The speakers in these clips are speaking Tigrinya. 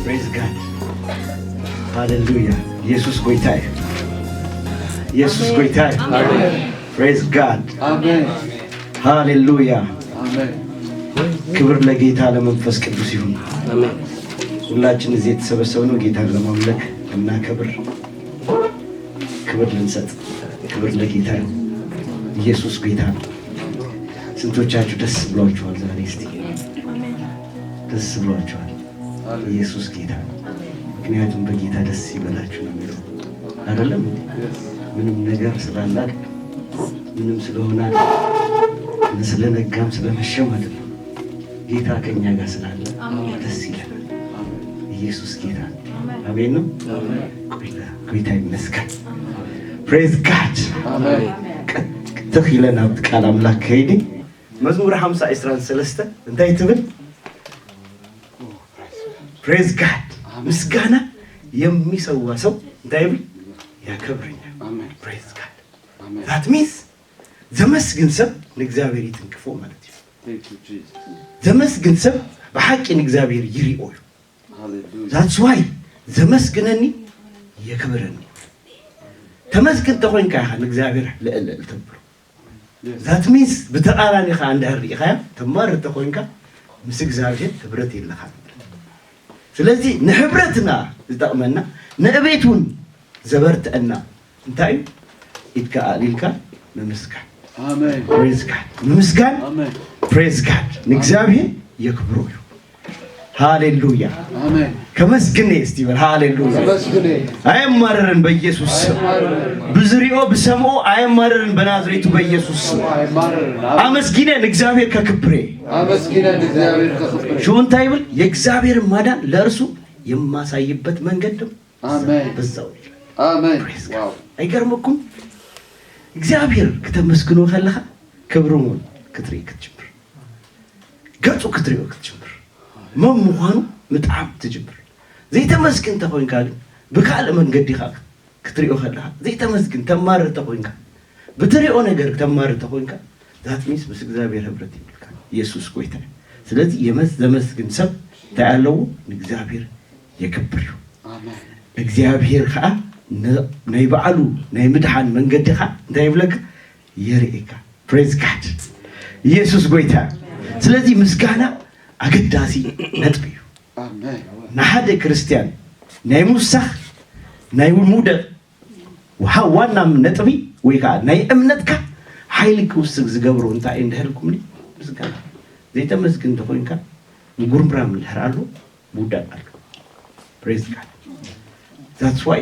Praise God. Hallelujah. ኢየሱስ ጎይታ እዩ። ኢየሱስ ጎይታ እዩ። Praise God. Amen. Hallelujah. Amen. ክብር ለጌታ ለመንፈስ ቅዱስ ይሁን። ሁላችን እዚህ የተሰበሰብነው ጌታን ለማምለክ፣ ልናከብር፣ ክብር ልንሰጥ። ክብር ለጌታ ይሁን። ኢየሱስ ጌታ ነው። ስንቶቻችሁ ደስ ብሏችኋል ዛሬ? እስቲ ደስ ብሏችኋል? ኢየሱስ ጌታ ነው። ምክንያቱም በጌታ ደስ ይበላችሁ ነው የሚለው አይደለም? ምንም ነገር ስላላት፣ ምንም ስለሆነ፣ ስለነጋም ስለመሸም አይደለም። ጌታ ከኛ ጋር ስላለ ደስ ይላል። ኢየሱስ ጌታ ነው። አሜን ነው። ቆይታ ጌታ ይመስገን። Praise God። ትኽ ኢለን ኣብ ቃል ኣምላክ ከይዲ። መዝሙር ሓምሳ ዕስራን ሰለስተ እንታይ ትብል? Praise God። ምስጋና የሚሰዋ ሰው እንታይ ይብል? ያከብረኛል። Praise God። That means ዘመስግን ሰብ ንእግዚኣብሔር ይትንክፎ ማለት እዩ። ዘመስግን ሰብ ብሓቂ ንእግዚኣብሔር ይሪኦ እዩ። That's why ዘመስግነኒ የክብረኒ። ተመስግን ተኾይንካ ኢኻ ንእግዚኣብሔር ልዕል ልዕል ተብሎ። That means ብተቓራኒ ኸዓ እንድሕር ርኢኻዮ ተማሪ ተኾይንካ ምስ እግዚኣብሔር ህብረት የለኻን። ስለዚ ንህብረትና ዝጠቕመና ንእቤት እውን ዘበርትዐና እንታይ እዩ? ኢድካ ኣዕሊልካ ምምስጋን። Amen. Praise God። ምምስጋን Amen. Praise God ንእግዚኣብሔር የክብሮ እዩ። ሃሌሉያ። Amen. ከመስግን እስቲ በል። ሃሌሉያ። ከመስግን። ኣየማርርን በኢየሱስ ስም። ብዝሪኦ ብሰምኦ ኣየማርርን በናዝሬቱ በኢየሱስ ስም። ኣመስጊነ ንእግዚኣብሔር ከክብሬ። ኣመስጊነ ንእግዚኣብሔር ከክብሬ። ሽኡ እንታይ ይብል? የእግዚኣብሔር ማዳን ለእርሱ የማሳይበት መንገድ ነው። ኣሜን። በዛው ይላል። ኣሜን። Praise God። ኣይገርመኩም? እግዚኣብሔር ክተመስግኖ ከለኻ ክብሩ እውን ክትርኢ ክትጅምር፣ ገጹ ክትሪኦ ክትጅምር፣ መን ምዃኑ ምጥዓም ትጅምር። ዘይተመስግን ተኾይንካ ግን ብካልእ መንገዲ ኻ ክትሪኦ ከለኻ ዘይተመስግን ተማርር ተኾይንካ ብትሪኦ ነገር ተማርር ተኾይንካ that means ምስ እግዚኣብሔር ህብረት ይብልካ። ኢየሱስ ጎይታ እዩ። ስለዚ የመስ ዘመስግን ሰብ እንታይ ኣለዎ? ንእግዚኣብሔር የክብር እዩ። እግዚኣብሔር ከዓ ናይ ባዕሉ ናይ ምድሓን መንገዲ ከዓ እንታይ ይብለካ? የርእየካ። Praise God። ኢየሱስ ጎይታ። ስለዚ ምስጋና ኣገዳሲ ነጥቢ እዩ። ንሓደ ክርስትያን ናይ ምውሳኽ ናይ ምውደቕ ዋና ነጥቢ ወይ ከዓ ናይ እምነትካ ሓይሊ ክውስክ ዝገብሮ እንታይ እዩ እንድሕር ኢልኩምኒ? ምስጋና። ዘይተመስግን እንተኾይንካ ምጉርምራም እንድሕር ኣሎ ምውዳቕ ኣሎ። Praise God። That's why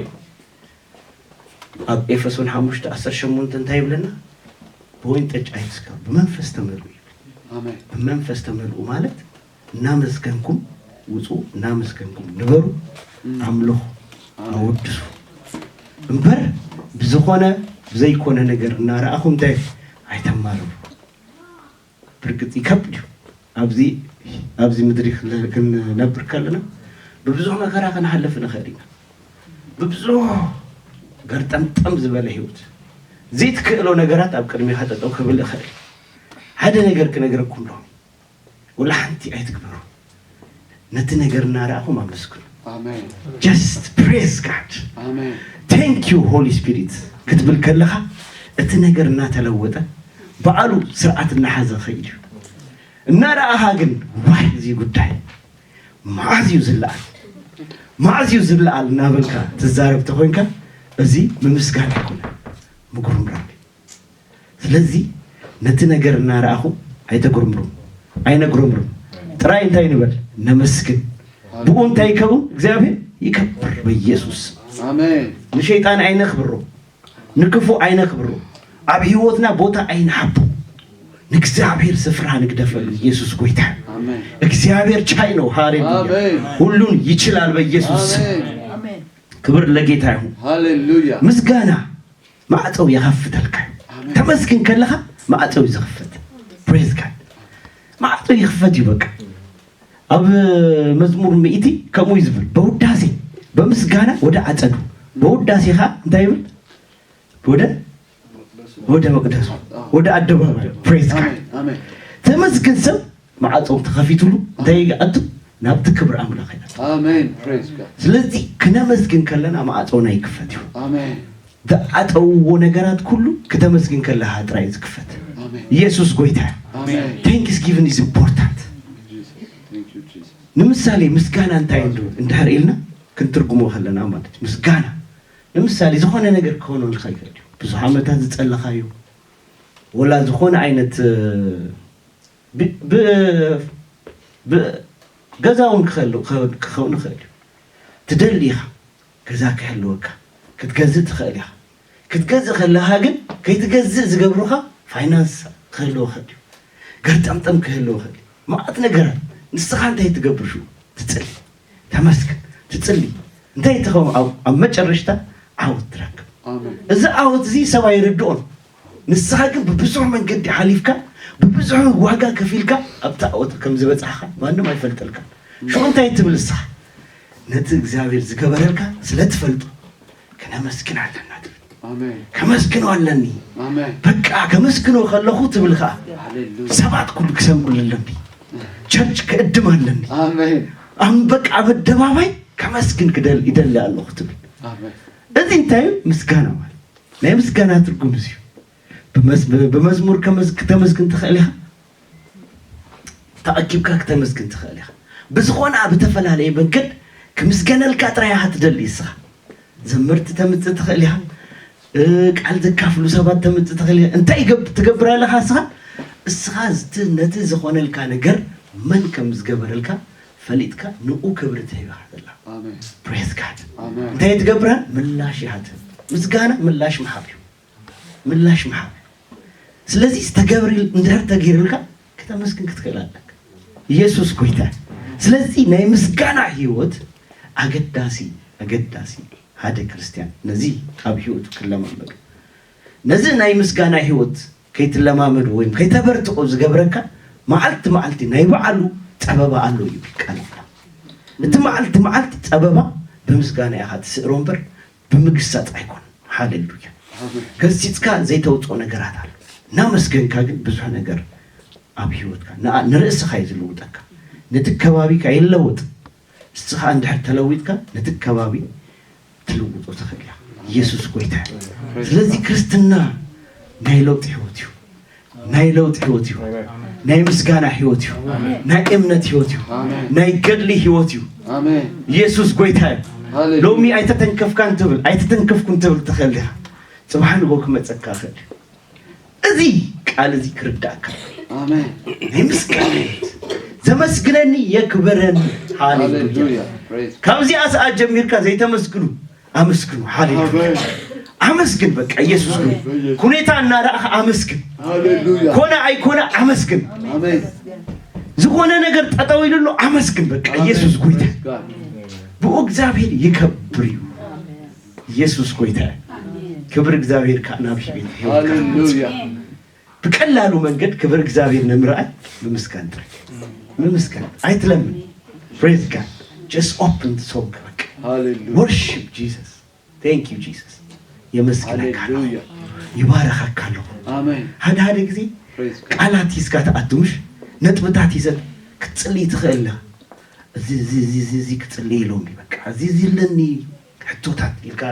ኣብ ኤፌሶን ሓሙሽተ ዓሰርተ ሸሞንተ እንታይ ይብለና? ብወይን ጠጅ ኣይትስከሩ፣ ብመንፈስ ተመልኡ ይብል። ኣሜን። ብመንፈስ ተመልኡ ማለት እናመስገንኩም ውፁ፣ እናመስገንኩም ንበሩ፣ ኣምልኹ፣ ኣወድሱ እምበር ብዝኾነ ብዘይኮነ ነገር እናረኣኹም እንታይ ኣይተማርሩ። ብርግፅ ይከብድ እዩ። ኣብዚ ኣብዚ ምድሪ ክንነብር ከለና ብብዙሕ መከራ ክንሓልፍ ንኽእል ኢና። ብብዙሕ ገርጠምጠም ዝበለ ህይወት ዘይትክእሎ ነገራት ኣብ ቅድሚኻ ጠጠው ክብል ይኽእል። ሓደ ነገር ክነግረኩም ዶ? ወላ ሓንቲ ኣይትግበሩ። ነቲ ነገር እናረኣኹም ኣመስግኑ። ኣሜን። Just praise God። ኣሜን። Thank you Holy Spirit ክትብል ከለኻ እቲ ነገር እናተለወጠ ባዕሉ ስርዓት እናሓዘ ኸይድ እዩ። እናረኣኻ ግን ዋይ እዚ ጉዳይ መዓዝ እዩ ዝለኣል መዓዝ እዩ ዝለኣል እናበልካ ትዛረብ ተኾይንካ እዚ ምምስጋን ኣይኮነ ምጉርምራም እዩ። ስለዚ ነቲ ነገር እናረኣኹ ኣይተጉርምሩም ኣይነጉርምሩም ጥራይ እንታይ ንበል ነመስግን። ብኡ እንታይ ይከውን እግዚኣብሔር ይከብር በኢየሱስ። ኣሜን። ንሸይጣን ኣይነኽብሮ ንክፉእ ኣይነኽብሮ ኣብ ህይወትና ቦታ ኣይንሓቦ። ንእግዚኣብሔር ስፍራ ንግደፈሉ ኢየሱስ ጎይታ። ኣሜን። እግዚኣብሔር ቻይ ነው። ሃሌሉያ። ኣሜን። ሁሉን ይችላል በኢየሱስ። ኣሜን። ክብር ለጌታ ይሁን። ሃሌሉያ። ምስጋና ማዕፀው የኸፍተልካ። ኣሜን። ተመስግን ከለኻ ማዕፀው እዩ ዝኸፍት። Praise God። ማዕፀው ይኽፈት እዩ በቃ። ኣብ መዝሙር ሚእቲ ከምኡ እዩ ዝብል በውዳሴ በምስጋና ወደ ኣጸዱ በውዳሴ ኸዓ እንታይ ይብል? ወደ ወደ መቅደሱ ወደ ኣደባባይ። Praise God። ኣሜን። ኣሜን። ተመስግን ሰብ ማዕፀው ተኸፊትሉ እንታይ ይኣቱ? ናብቲ ክብሪ ኣምላኽ ኢና። ኣሜን። Praise God. ስለዚ ክነመስግን ከለና ማዕጾና ይክፈት እዩ። ኣሜን። ዝኣጠውዎ ነገራት ኩሉ ክተመስግን ከለኻ ጥራይ እዩ ዝክፈት። ኣሜን። ኢየሱስ ጎይታ። ኣሜን። Thanksgiving is important። Jesus. Thank you, Jesus. ንምሳሌ ምስጋና እንታይ እንዶ እንድሕር ኢልና ክንትርጉሞ ከለና ማለት እዩ። ምስጋና ንምሳሌ ዝኾነ ነገር ክኾነልካ ይኽእል እዩ። ብዙሕ ዓመታት ዝጸለኻዮ ወላ ዝኾነ ዓይነት እ፣ ብ- ብ- ብ- ገዛ እውን ክኸል- ክኸውን ይኽእል እዩ። ትደሊ ኢኻ ገዛ ክህልወካ ክትገዝእ ትኽእል ኢኻ። ክትገዝእ ከለኻ ግን ከይትገዝእ ዝገብሩኻ ፋይናንስ ክህልዎ ይኽእል እዩ። ገርጠምጠም ክህልዎ ይኽእል እዩ። መዓት ነገራት ንስኻ እንታይ ትገብር ሽኡ ትጽሊ ተመስግን ትጽሊ እንታይ ትኸውን ኣብ ኣብ መጨረሽታ ዓወት ትረክብ። ኣሜን። እዚ ዓወት እዚ ሰብ ኣይርድኦን። ንስኻ ግን ብብዙሕ መንገዲ ሓሊፍካ ብብዙሕ ዋጋ ከፊልካ ኣብቲ ዓወት ከም ዝበጻሕካ ማንም ኣይፈልጠልካ። ሽዑ እንታይ ትብል ንስኻ? ነቲ እግዚኣብሔር ዝገበረልካ ስለ ትፈልጦ ክነመስግን ኣለና ትብል። ኣሜን። ከመስግኖ ኣለኒ ኣሜን። በቃ ከመስግኖ ከለኹ ትብል ኸዓ ሃሌሉያ። ሰባት ኩሉ ክሰምዑ ኣለኒ ቸርች ክእድም ኣለኒ ኣሜን። ኣም በቃ ኣብ ኣደባባይ ከመስግን ክደል ይደሊ ኣለኹ ትብል። ኣሜን። እዚ እንታይ እዩ? ምስጋና ማለት ናይ ምስጋና ትርጉም እዚ እዩ። ብመዝ- ብ- ብመዝሙር ከመዝ- ክተመስግን ትኽእል ኢኻ። ተኣኪብካ ክተመስግን ትኽእል ኢኻ። ብዝኾነ ኣብ ዝተፈላለየ መንገድ ክምስገነልካ ጥራይ ኢኻ ትደሊ እስኻ። ዘመርቲ ተምጽእ ትኽእል ኢኻ። እ፣ ቃል ዘካፍሉ ሰባት ተምጽእ ትኽእል ኢኻ። እንታይ ይገብ- ትገብር ኣለኻ እስኻ? እስኻ ዝት- ነቲ ዝኾነልካ ነገር መን ከም ዝገበረልካ ፈሊጥካ ንኡ ክብሪ ትህብ ኢኻ ዘላ። ኣሜን። Praise God። ኣሜን። እንታይ ትገብራ? ምላሽ ይሃብ። ምስጋና ምላሽ ምሃብ እዩ። ምላሽ ምሃብ። ስለዚ ዝተገብር እንድሕር ተገይሩልካ ከተመስግን ክትክእል ኣለካ። ኢየሱስ ጎይታ። ስለዚ ናይ ምስጋና ህይወት ኣገዳሲ ኣገዳሲ ሓደ ክርስቲያን ነዚ ኣብ ህይወቱ ክለማመዱ ነዚ ናይ ምስጋና ህይወት ከይትለማመዱ ወይም ከይተበርትዖ ዝገብረካ መዓልቲ መዓልቲ ናይ በዓሉ ጸበባ ኣሎ እዩ ቃል ኣምላኽ። እቲ መዓልቲ መዓልቲ ጸበባ ብምስጋና ኢኻ ትስእሮ እምበር ብምግሳጽ ኣይኮን። ሃሌሉያ። ገሲጽካ ዘይተውጽኦ ነገራት ኣሎ። እናመስገንካ ግን ብዙሕ ነገር ኣብ ህይወትካ ንኣ- ንርእስኻ እዩ ዝልውጠካ። ነቲ ከባቢካ ይለውጥ። እስኻ እንድሕር ተለዊጥካ ነቲ ከባቢ ትልውጦ ትኽእል ኢኻ። ኢየሱስ ጎይታ እዩ። ስለዚ ክርስትና ናይ ለውጢ ህይወት እዩ። ናይ ለውጢ ህይወት እዩ። ናይ ምስጋና ህይወት እዩ። ናይ እምነት ህይወት እዩ። ናይ ገድሊ ህይወት እዩ። ኣሜን። ኢየሱስ ጎይታ እዩ። ሃሌሉያ። ሎሚ ኣይተተንከፍካን ትብል ኣይተተንከፍኩን ትብል ትኽእል ኢኻ። ጽባሕ ንጎ ክመጸካ ይኽእል እዩ። እዚ ቃል እዚ ክርዳእካ ኣሜን። ናይ ምስጋና ህይወት ዘመስግነኒ የክብረኒ። ሃሌሉያ። ሃሌሉያ። Praise God. ካብዚኣ ሰዓት ጀሚርካ ዘይተመስግኑ ኣመስግኑ። ሃሌሉያ። ኣሜን። ኣመስግን በቃ ኢየሱስ ግን ኩኔታ እናረኣኻ ኣመስግን። ሃሌሉያ። ኮነ ኣይኮነ ኣመስግን። ኣሜን። ዝኾነ ነገር ጠጠው ኢሉ ኣሎ ኣመስግን በቃ ኢየሱስ ጎይታ። Praise God. ብኡ እግዚኣብሔር ይከብር እዩ። ኢየሱስ ጎይታ እዩ። ክብሪ እግዚኣብሔር ከዓ ናብ ህይወት ህይወት ከዓ ሃሌሉያ። ብቀላሉ መንገድ ክብሪ እግዚኣብሔር ንምርኣይ ምምስጋን ጥራይ ምምስጋን ኣይትለምን። Praise God. Just open the song በቃ ሃሌሉያ። Worship Jesus. Thank you Jesus. የመስግነካ ኣለኹ። ሃሌሉያ። ይባረኸካ ኣለኹ። ኣሜን። ሓደ ሓደ ግዜ Praise God. ቃላት ሒዝካ ትኣቱ ምሽ ነጥብታት ሒዘ ክትጽልይ ትኽእል ኣለኻ። እዚ እዚ እዚ እዚ እዚ ክጽልይ ኢሎምኒ በቃ እዚ እዚ ኣለኒ ሕቶታት ኢልካ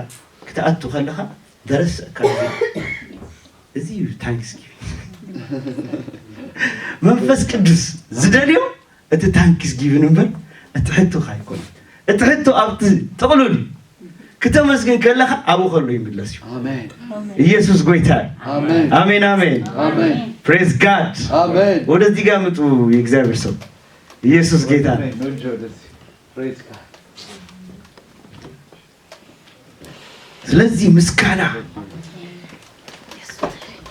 ክትኣቱ ከለኻ ደረሰካ እዚ እዩ ታንክስጊቪንግ መንፈስ ቅዱስ ዝደልዮ እቲ ታንክስጊቪን እምበር እቲ ሕቶኻ ኣይኮነ እቲ ሕቶ ኣብቲ ጥቕሉል ክተመስግን ከለኻ ኣብኡ ከሎ ይምለስ እዩ ኣሜን። ኢየሱስ ጎይታ ኣሜን። ኣሜን ኣሜን ኣሜን። Praise God ኣሜን። ወደዚህ ጋር ምጡ የእግዚአብሔር ሰው ኢየሱስ ጌታ ኣሜን። ወንጆ ደስ Praise God. ስለዚህ ምስጋና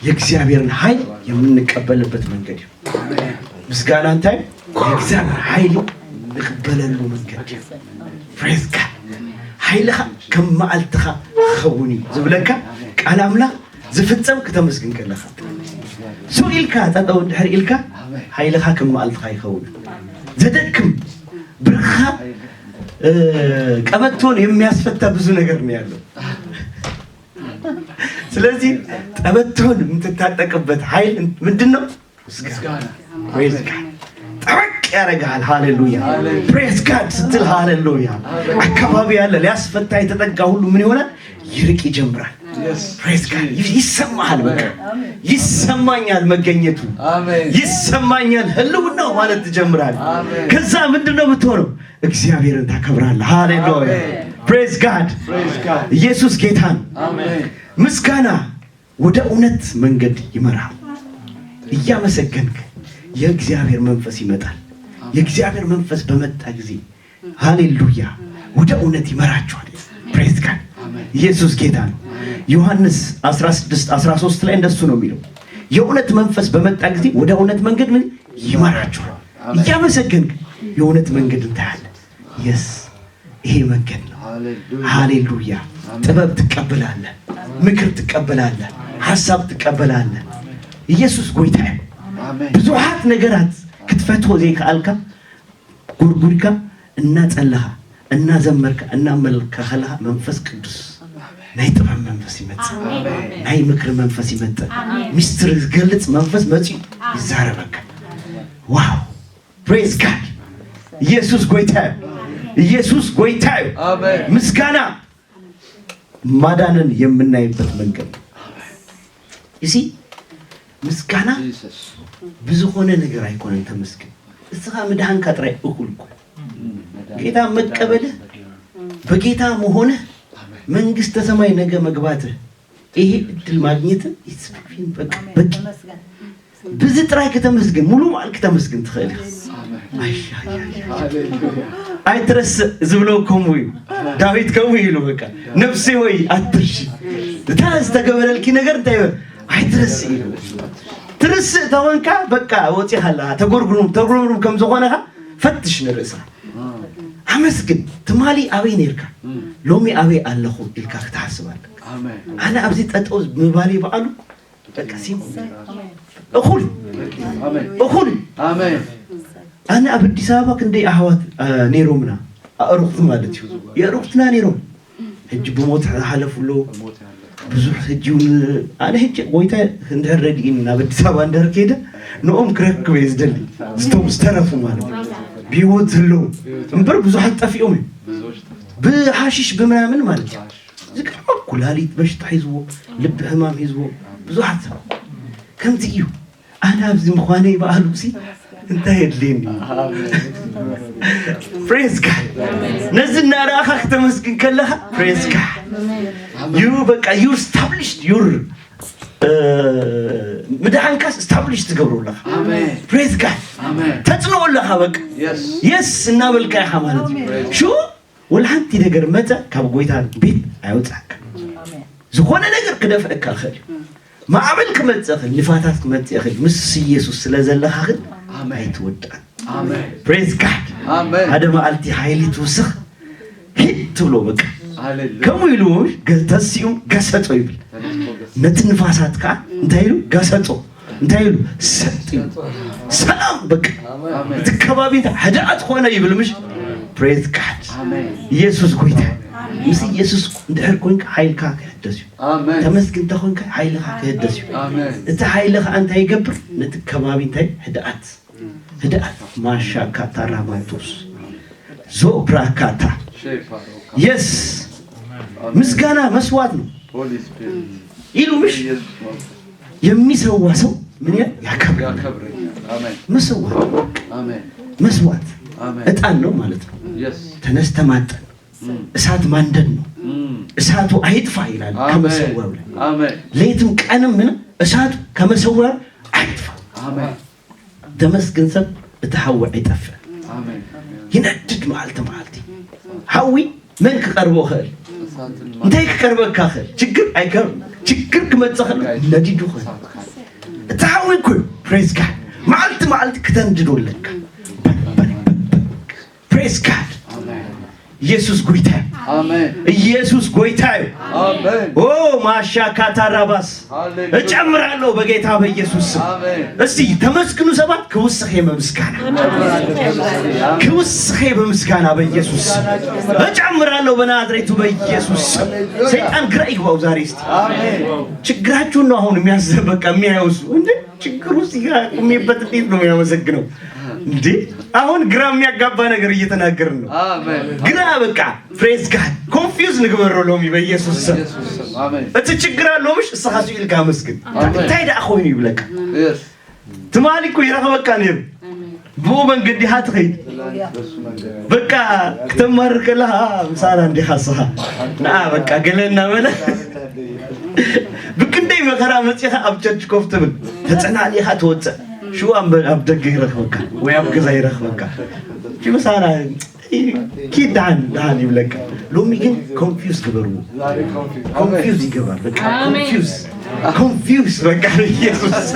የእግዚአብሔርን ኃይል የምንቀበልበት መንገድ እዩ ምስጋና እንታይ የእግዚአብሔር ኃይል ንቅበለሉ መንገድ እዩ Praise God ኃይልኻ ከም መዓልትኻ ክኸውን እዩ ዝብለካ ቃል ኣምላኽ ዝፍጸም ክተመስግን ከለኻ ሱ ኢልካ ጠጠው እንድሕር ኢልካ ኃይልኻ ከም መዓልትኻ ይኸውን ዘደክም ብርኻ ቀበቶን የሚያስፈታ ብዙ ነገር ነው ያለው ስለዚህ ቀበቶን የምትታጠቅበት ኃይል ምንድን ነው? ምስጋና ጠበቅ ያረጋል። ሃሌሉያ። Praise God ስትል ሃሌሉያ። አካባቢ ያለ ሊያስፈታ የተጠጋ ሁሉ ምን ይሆናል? ይርቅ ይጀምራል። Praise God ይሰማሃል። በቃ ይሰማኛል መገኘቱ፣ ይሰማኛል ህልውናው ማለት ትጀምራል። ከዛ ምንድነው የምትሆነው? እግዚአብሔርን ታከብራለህ። ሃሌሉያ። Praise God። ኢየሱስ ጌታ ነው። ምስጋና ወደ እውነት መንገድ ይመራል። እያመሰገንክ የእግዚአብሔር መንፈስ ይመጣል። የእግዚአብሔር መንፈስ በመጣ ጊዜ ሃሌሉያ ወደ እውነት ይመራችኋል። Praise God። ኢየሱስ ጌታ ነው። ዮሐንስ አስራ ስድስት አስራ ሦስት ላይ እንደሱ ነው የሚለው። የእውነት መንፈስ በመጣ ጊዜ ወደ እውነት መንገድ ምን ይመራችኋል? እያመሰገንክ የእውነት መንገድ እንታያለን። Yes ይሄ መንገድ ነው። ሃሌሉያ። ጥበብ ትቀበላለህ፣ ምክር ትቀበላለህ፣ ሐሳብ ትቀበላለህ። ኢየሱስ ጎይታ። ብዙሓት ነገራት ክትፈትዎ ዘይከኣልካ ጉርጉርካ እናጸለኻ እናዘመርካ እናመልካ ከለኻ መንፈስ ቅዱስ ናይ ጥበብ መንፈስ ይመጽእ፣ ናይ ምክሪ መንፈስ ይመጽእ፣ ሚስጥር ዝገልጽ መንፈስ መጺኡ ይዛረበካ። Wow praise God። ኢየሱስ ጎይታ እዩ። ኢየሱስ ጎይታ እዩ። ምስጋና ማዳንን የምናይበት መንገድ ነው። እሲ ምስጋና ብዝኾነ ነገር ኣይኮነን። ተመስገን እስኻ ምድሃንካ ጥራይ እኹል እኮ ጌታ መቀበልህ በጌታ መሆንህ መንግስተ ሰማይ ነገ መግባትህ ይሄ እድል ማግኘትን it's been በቃ በቂ። ብዚ ጥራይ ከተመስግን ሙሉ መዓል ከተመስግን ትኽእል ኢኻ። ኣይሻ ኣይሻ ኣይትረስእ ዝብሎ ከምኡ እዩ። ዳዊት ከምኡ ኢሉ በቃ ነፍሴ ወይ ኣትርሺ እታ ዝተገበረልኪ ነገር እንታይ ይበል ኣይትረስእ ኢሉ። ትርስእ ተኾንካ በቃ ወፂኻ ኣለኻ። ተጎርጉሩም ተጉረምሩም ከም ዝኾነኻ ፈትሽ ንርእስኻ። ኣመስግን። ትማሊ ኣበይ ነርካ ሎሚ ኣበይ ኣለኹ ኢልካ ክትሓስብ ኣለካ። ኣነ ኣብዚ ጠጠው ምባለይ በዓሉ በቃ ሲም እኹል እኹል ኣነ ኣብ ኣዲስ ኣበባ ክንደይ ኣሕዋት ነይሮምና ኣእሩኽቲ ማለት እዩ የእሩኽትና ነይሮም ሕጂ ብሞት ዝሓለፉ ኣለዉ። ብዙሕ ሕጂ እውን ኣነ ሕጂ ጎይታ እንድሕር ረድኢኒ ናብ ኣዲስ ኣበባ እንድሕር ከይደ ንኦም ክረክብ እየ ዝደሊ። ዝቶም ዝተረፉ ማለት እዩ ብህይወት ዘለዉ እምበር ብዙሓት ጠፊኦም እዮም። ብሓሽሽ ብምናምን ማለት እዩ። ዝገርመ ኩላሊት በሽታ ሒዝዎ ልቢ ሕማም ሒዝዎ ብዙሓት ሰብ ከምዚ እዩ። ኣነ ኣብዚ ምዃነይ በኣሉ ሲ እንታይ የድልየኒ? Praise God። ነዚ እናረኣኻ ክተመስግን ከለኻ praise God። You በቃ you established your ምድሓንካስ establish ትገብሮ ኣለኻ። Praise God። ተጽንኦ ኣለኻ በቃ yes እናበልካ ኢኻ ማለት እዩ። ሽኡ ወላ ሓንቲ ነገር መጸ ካብ ጎይታ ቤት ኣየውጻእካ። ዝኾነ ነገር ክደፍአካ ይኽእል እዩ። ማዕበል ክመጽእ ይኽእል፣ ንፋታት ክመጽእ ይኽእል፣ ምስ ኢየሱስ ስለ ዘለኻ ግን ኣይትወድኣን። Praise God። ሓደ መዓልቲ ሓይሊ ትውስኽ ሂድ ትብሎ በቃ ከምኡ ኢሉ ተሲኡ ገሰጦ ይብል። ነቲ ንፋሳት ከዓ እንታይ ኢሉ ገሰጦ እንታይ ኢሉ ሰጥ ኢሉ ሰላም በቃ እቲ ከባቢ ህድኣት ኮነ ይብል ምሽ Praise God። ኢየሱስ ጎይታ ምስ ኢየሱስ እንድሕር ኮንካ ሓይልካ ክሕደስ እዩ። ተመስግን እንተኾንካ ሓይልካ ክሕደስ እዩ። እቲ ሓይሊ ከዓ እንታይ ይገብር ነቲ ከባቢ እንታይ ህድኣት ህድኣት ማሻካ ታራባቶስ ዞፕራካታ የስ ምስጋና መስዋዕት ነው ኢሉ ምሽ የሚሰዋ ሰው ምን ያከብራል። መስዋዕት መስዋዕት እጣን ነው ማለት ነው። ተነስተማጠን እሳት ማንደድ ነው። እሳቱ አይጥፋ ይላል ከመሰዋው ላይ ሌትም ቀንም ምን እሳቱ ከመሰዋው አይጥፋ። ተመስግን ሰብ እቲ ሓዊ ኣይጠፍእ ይነድድ መዓልቲ መዓልቲ ሓዊ መን ክቐርቦ ኽእል እንታይ ክቀርበካ ኽእል ችግር ኣይከር ችግር ክመፅእ ኽእል ነዲዱ ኽእል እቲ ሓዊ እኮ ፕሬዝ ጋድ መዓልቲ መዓልቲ ክተንድዶ ኣለካ። ፕሬዝ ጋድ ኢየሱስ ጎይታ ኢየሱስ ጎይታ ኦ ማሻ ካታራባስ እጨምራለሁ በጌታ በኢየሱስ ስም። እስቲ ተመስግኑ ሰባት ክውስኽ የመምስጋና ክውስኽ የመምስጋና በኢየሱስ ስም እጨምራለሁ በናዝሬቱ በኢየሱስ ስም። ሰይጣን ግራ ይግባው ዛሬ እስቲ ችግራችሁን ነው አሁን የሚያስበቃ የሚያየውሱ እንደ ችግሩ ሲጋ ቁሜበት እንዴት ነው የሚያመሰግነው? እንዴ አሁን ግራ የሚያጋባ ነገር እየተናገርን ነው። አሜን። ግራ በቃ praise God confuse ንግበሮ ሎሚ በኢየሱስ ስም። ኢየሱስ ስም። አሜን። እቲ ችግር አለው ምሽ እስኻ ስኢልካ መስግን አሜን። እንታይ ደኣ ኮይኑ ይብለካ። Yes። ትማሊ እኮ ይረኽበካ ነይሩ። ብኡ መንገዲ ኢኻ ትኸይድ። በቃ ክተማርር ከለኻ ምሳና እንዲኻ ስኻ ንዓ በቃ ገለ እናበለ ብክንደይ መኸራ መፂኻ ኣብ ቸርች ኮፍ ትብል ተፀናኒኻ ትወፅእ። ሽኡ ኣብ ደገ ይረኽበካ ወይ ኣብ ገዛ ይረኽበካ። ምሳና ኪድ ደሓን ደሓን ይብለካ። ሎሚ ግን confuse ግበርዎ። Confuse ይገባል። በቃ confuse confuse በቃ ኢየሱስ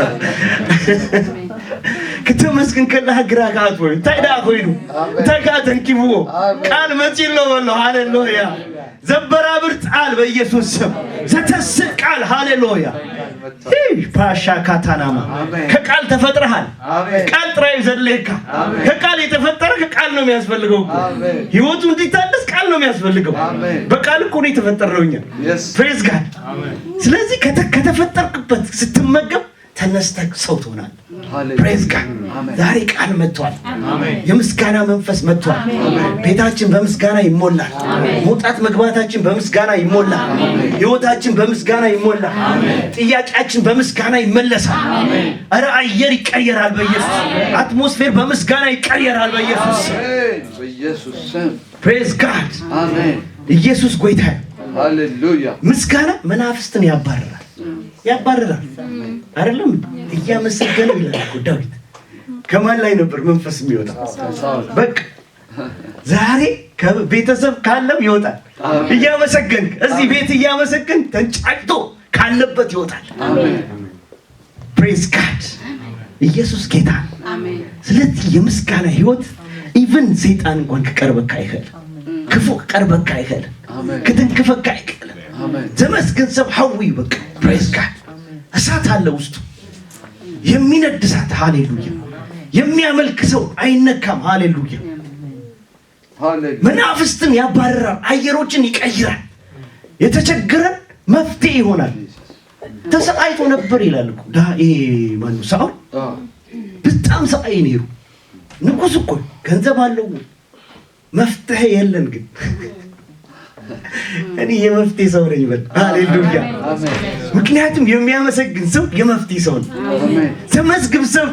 ክተመስግን ከለካ ግራ ከኣትዎ እንታይ ደኣ ኮይኑ እንታይ ከኣ ተንኪብዎ ቃል መፂ ኣሎ በሎ። ሃሌሉያ። ዘበራብር ቃል በኢየሱስ ስም ዘተስእ ቃል ሃሌሉያ። ፓሻ ካታናማ ከቃል ተፈጥረሃል። ቃል ጥራዩ ዘድልየካ። ከቃል የተፈጠረ ከቃል ነው የሚያስፈልገው እኮ። ህይወቱ እንዲታደስ ቃል ነው የሚያስፈልገው። በቃል እኮ ነው የተፈጠርነው እኛ። Praise God። ስለዚህ ከተፈጠርክበት ስትመገብ ተነስተህ ሰው ትሆናለህ። Praise God። ዛሬ ቃል መጥቷል። የምስጋና መንፈስ መጥቷል። ቤታችን በምስጋና ይሞላል። መውጣት መግባታችን በምስጋና ይሞላል። ህይወታችን በምስጋና ይሞላል። ጥያቄያችን በምስጋና ይመለሳል። ኧረ አየር ይቀየራል በኢየሱስ። አትሞስፌር በምስጋና ይቀየራል በኢየሱስ። በኢየሱስ ስም። Praise God። አሜን። ኢየሱስ ጎይታ። ሃሌሉያ። ምስጋና መናፍስትን ያባርራል። ያባርራል። አይደለም እያመሰገነ ይላል እኮ ዳዊት። ከማን ላይ ነበር መንፈስ የሚወጣ? በቃ ዛሬ ከቤተሰብ ካለም ይወጣል። እያመሰገንክ እዚህ ቤት እያመሰገን ተንጫጭቶ ካለበት ይወጣል። Praise God። ኢየሱስ ጌታ። ስለዚህ የምስጋና ህይወት even ሰይጣን እንኳን ክቀርበካ ይኸል፣ ክፉ ክቀርበካ ይኸል፣ ክትንክፈካ ይኸል። ዘመስግን ሰብ ሐዊ በቃ praise God። እሳት አለ ውስጡ የሚነድ እሳት። ሃሌሉያ። የሚያመልክ ሰው አይነካም። ሃሌሉያ። መናፍስትን ያባርራል፣ አየሮችን ይቀይራል፣ የተቸገረን መፍትሄ ይሆናል። ተሰቃይቶ ነበር ይላል እኮ ዳ ይሄ ማነው ሳኦል በጣም ሰቃይ ነይሩ። ንጉስ እኮ ገንዘብ አለው መፍትሄ የለን ግን እኔ የመፍትሄ ሰው ነኝ ይበል። ሃሌሉያ። ምክንያቱም የሚያመሰግን ሰው የመፍትሄ ሰው ነው። ተመስግብ ሰብ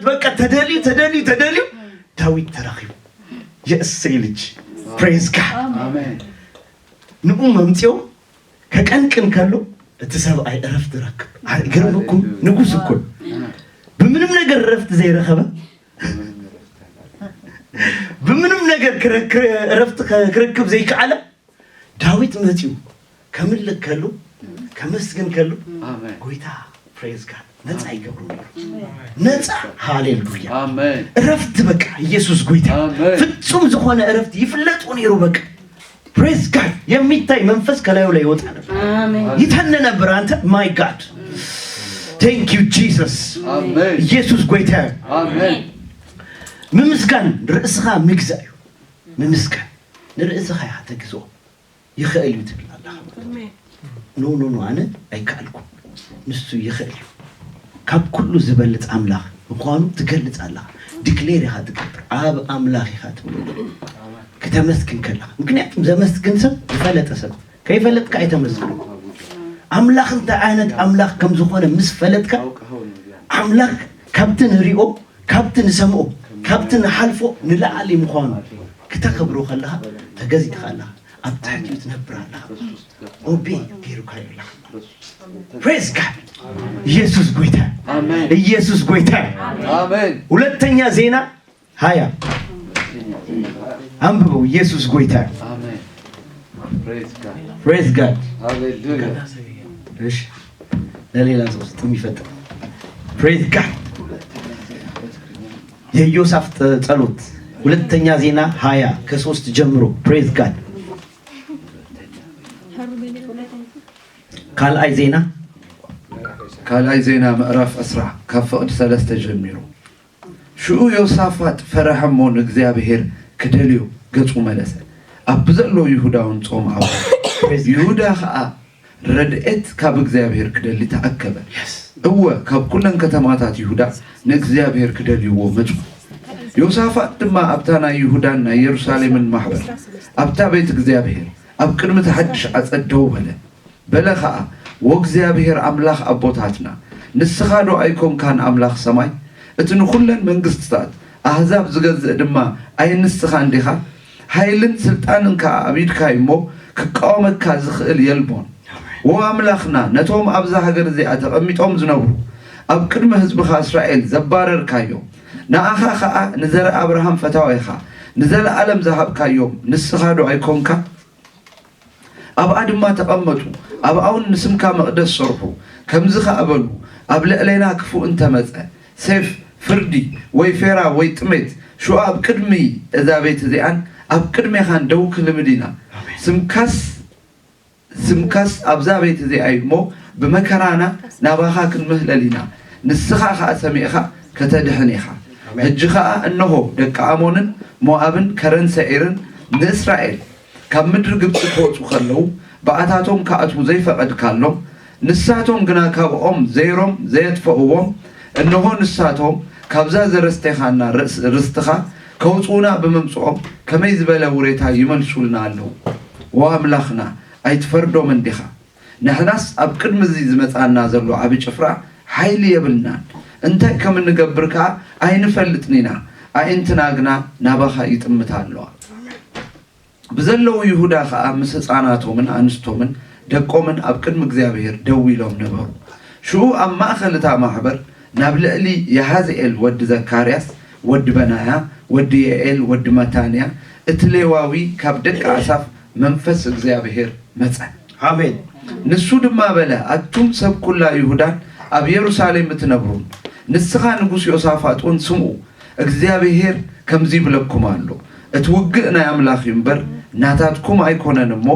በቃ ተደልዩ ተደልዩ ተደልዩ ዳዊት ተረኺቡ የእሴይ ልጅ praise God። ንኡ መምፅዮ ከቀንቅን ከሎ እቲ ሰብኣይ እረፍት ረክብ። ይገርመኩም ንጉስ እኮ ብምንም ነገር እረፍት ዘይረኸበ ብምንም ነገር እረፍት ክረክብ ዘይከኣለ ዳዊት መፅዩ ከምልክ ከሉ ከመስግን ከሉ ጎይታ praise God ነፃ ይገብሩ ነሩ። ነፃ ሃሌሉያ። እረፍት በቃ ኢየሱስ ጎይታ ፍጹም ዝኾነ እረፍት ይፍለጡ ነሩ። በቃ praise God የሚታይ መንፈስ ከላዩ ላይ ይወጣ ነበር። ይተን ነበር። አንተ my God thank you Jesus ኢየሱስ ጎይታ። ምምስጋን ርእስኻ ምግዛእ እዩ። ምምስጋን ንርእስኻ ኢኻ ተግዝኦ። ይኽእል እዩ ትብል ኣለኻ ማለት እዩ። ኖ ኖ ኖ ኣነ ኣይከኣልኩን ንሱ ይኽእል እዩ። ካብ ኩሉ ዝበልፅ ኣምላኽ ምዃኑ ትገልፅ ኣለኻ። ዲክሌር ኢኻ ትገብር ኣብ ኣምላኽ ኢኻ ትብል ክተመስግን ከለኻ። ምክንያቱም ዘመስግን ሰብ ዝፈለጠ ሰብ ከይፈለጥካ ኣይተመስግን። ኣምላኽ እንታይ ዓይነት ኣምላኽ ከም ዝኾነ ምስ ፈለጥካ ኣምላኽ ካብቲ ንሪኦ ካብቲ ንሰምኦ ካብቲ ንሓልፎ ንላዕሊ ምዃኑ ክተኸብሮ ከለኻ ተገዚእኻ ኣለኻ። ኣብ ትሕቲኡ ትነብር ኣለኻ። ኦቤ ገይሩካ ኣለኻ። Praise God። ኢየሱስ ጎይታ። ኢየሱስ ጎይታ። ሁለተኛ ዜና ሃያ አንብበው። ኢየሱስ ጎይታ። Praise God። እሺ ለሌላ ሰው ስጥ የሚፈጥር Praise God። የኢዮሳፍጥ ጸሎት ሁለተኛ ዜና ሃያ ከሶስት ጀምሮ Praise God። ካልኣይ ዜና ካልኣይ ዜና ምዕራፍ ዕስራ ካብ ፍቕዲ ሰለስተ ጀሚሩ። ሽኡ ዮሳፋጥ ፈረሐ እሞ ንእግዚኣብሔር ክደልዮ ገጹ መለሰ። ኣብ ብዘሎ ይሁዳ እውን ጾም ኣወጀ። ይሁዳ ኸኣ ረድኤት ካብ እግዚኣብሔር ክደሊ ተኣከበ። እወ፣ ካብ ኩለን ከተማታት ይሁዳ ንእግዚኣብሔር ክደልይዎ መጹ። ዮሳፋጥ ድማ ኣብታ ናይ ይሁዳን ናይ የሩሳሌምን ማሕበር ኣብታ ቤት እግዚኣብሔር ኣብ ቅድሚ እቲ ሓድሽ ዓጸድ ደው በለ። በለ ኸኣ፣ "ወእግዚኣብሔር ኣምላኽ ኣቦታትና፣ ንስኻ ዶ ኣይኮንካን ኣምላኽ ሰማይ? እቲ ንኹለን መንግስትታት ኣህዛብ ዝገዝእ ድማ ኣይ ንስኻን ዲኻ? ሓይልን ስልጣንን ከኣ ኣብ ኢድካ እዩ እሞ፣ ክቃወመካ ዝኽእል የልቦን። ዎ ኣምላኽና፣ ነቶም ኣብዛ ሃገር እዚኣ ተቐሚጦም ዝነብሩ፣ ኣብ ቅድሚ ህዝብኻ እስራኤል ዘባረርካዮም፣ ንኣኻ ኸኣ ንዘርኢ ኣብርሃም ፈታዊኻ ንዘለኣለም ዝሃብካዮም ንስኻ ዶ ኣይኮንካን? ኣብኣ ድማ ተቐመጡ፣ ኣብኣውን ንስምካ መቕደስ ሰርሑ። ከምዚ ኸኣ በሉ፣ ኣብ ልዕሌና ክፉእ እንተመጸ፣ ሴፍ፣ ፍርዲ፣ ወይ ፌራ፣ ወይ ጥሜት፣ ሽዑ ኣብ ቅድሚ እዛ ቤት እዚኣን ኣብ ቅድሜኻን ደው ክንብል ኢና። ስምካስ ስምካስ ኣብዛ ቤት እዚኣ እዩ እሞ፣ ብመከራና ናባኻ ክንምህለል ኢና፣ ንስኻ ኸኣ ሰሚዕኻ ከተድሕን ኢኻ። ኣሜን። ሕጂ ኸኣ እንሆ፣ ደቂ ኣሞንን ሞኣብን ከረን ሰዒርን ንእስራኤል ካብ ምድሪ ግብጺ ክወጹ ኸለዉ፣ ብኣታቶም ክኣትዉ ዘይፈቐድካሎም፣ ንሳቶም ግና ካብ ኦም ዘይሮም ዘየጥፈእዎም፣ እንሆ፣ ንሳቶም ካብዛ ዘረስቴኻና ርእስ-፣ ርስትኻ ከውጽኡና ብምምጽኦም፣ ከመይ ዝበለ ውሬታ ይመልሱልና ኣለዉ። ዎ ኣምላኽና፣ ኣይትፈርዶምን ዲኻ? ንሕናስ ኣብ ቅድሚ እዚ ዝመጽኣና ዘሎ ዓቢ ጭፍራ ሓይሊ የብልናን፣ እንታይ ከም እንገብር ከኣ ኣይንፈልጥን ኢና፣ ኣዒንትና ግና ናባኻ ይጥምታ ኣለዋ። ብዘለዉ ይሁዳ ኸኣ ምስ ህፃናቶምን ኣንስቶምን ደቆምን ኣብ ቅድሚ እግዚኣብሔር ደው ኢሎም ነበሩ። ሽዑ ኣብ ማእኸል እታ ማሕበር ናብ ልዕሊ ያሃዝኤል ወዲ ዘካርያስ ወዲ በናያ ወዲ የኤል ወዲ መታንያ እቲ ሌዋዊ ካብ ደቂ ኣሳፍ መንፈስ እግዚኣብሔር መጸ። ኣሜን። ንሱ ድማ በለ፣ ኣቱም ሰብ ኩላ ይሁዳን ኣብ የሩሳሌም እትነብሩን፣ ንስኻ ንጉስ ዮሳፋጥ እውን ስምዑ፣ እግዚኣብሔር ከምዚ ይብለኩም ኣሎ፣ እቲ ውግእ ናይ ኣምላኽ እዩ እምበር ናታትኩም ኣይኮነን እሞ፣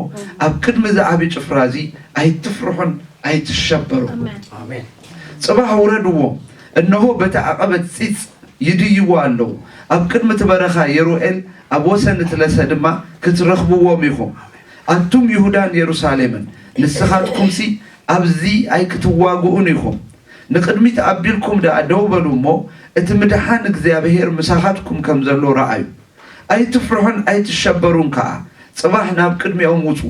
ኣብ ቅድሚ እዚ ዓቢ ጭፍራ እዚ ኣይትፍርሑን ኣይትሸበሩን። ኣሜን። ኣሜን። ጽባሕ ውረድዎም፣ እነሆ በቲ ዓቐበት ጺጽ ይድይቡ ኣለዉ፣ ኣብ ቅድሚ እቲ በረኻ የሩኤል ኣብ ወሰን እቲ ለሰ ድማ ክትረኽብዎም ኢኹም። ኣቱም ይሁዳን የሩሳሌምን፣ ንስኻትኩምሲ ኣብዚ ኣይክትዋግኡን ኢኹም። ንቕድሚት ኣቢልኩም ደኣ ደው በሉ እሞ፣ እቲ ምድሓን እግዚኣብሔር ምሳኻትኩም ከም ዘሎ ረኣዩ። ኣይትፍርሑን ኣይትሸበሩን ከኣ፣ ጽባሕ ናብ ቅድሚኦም ውጹ፣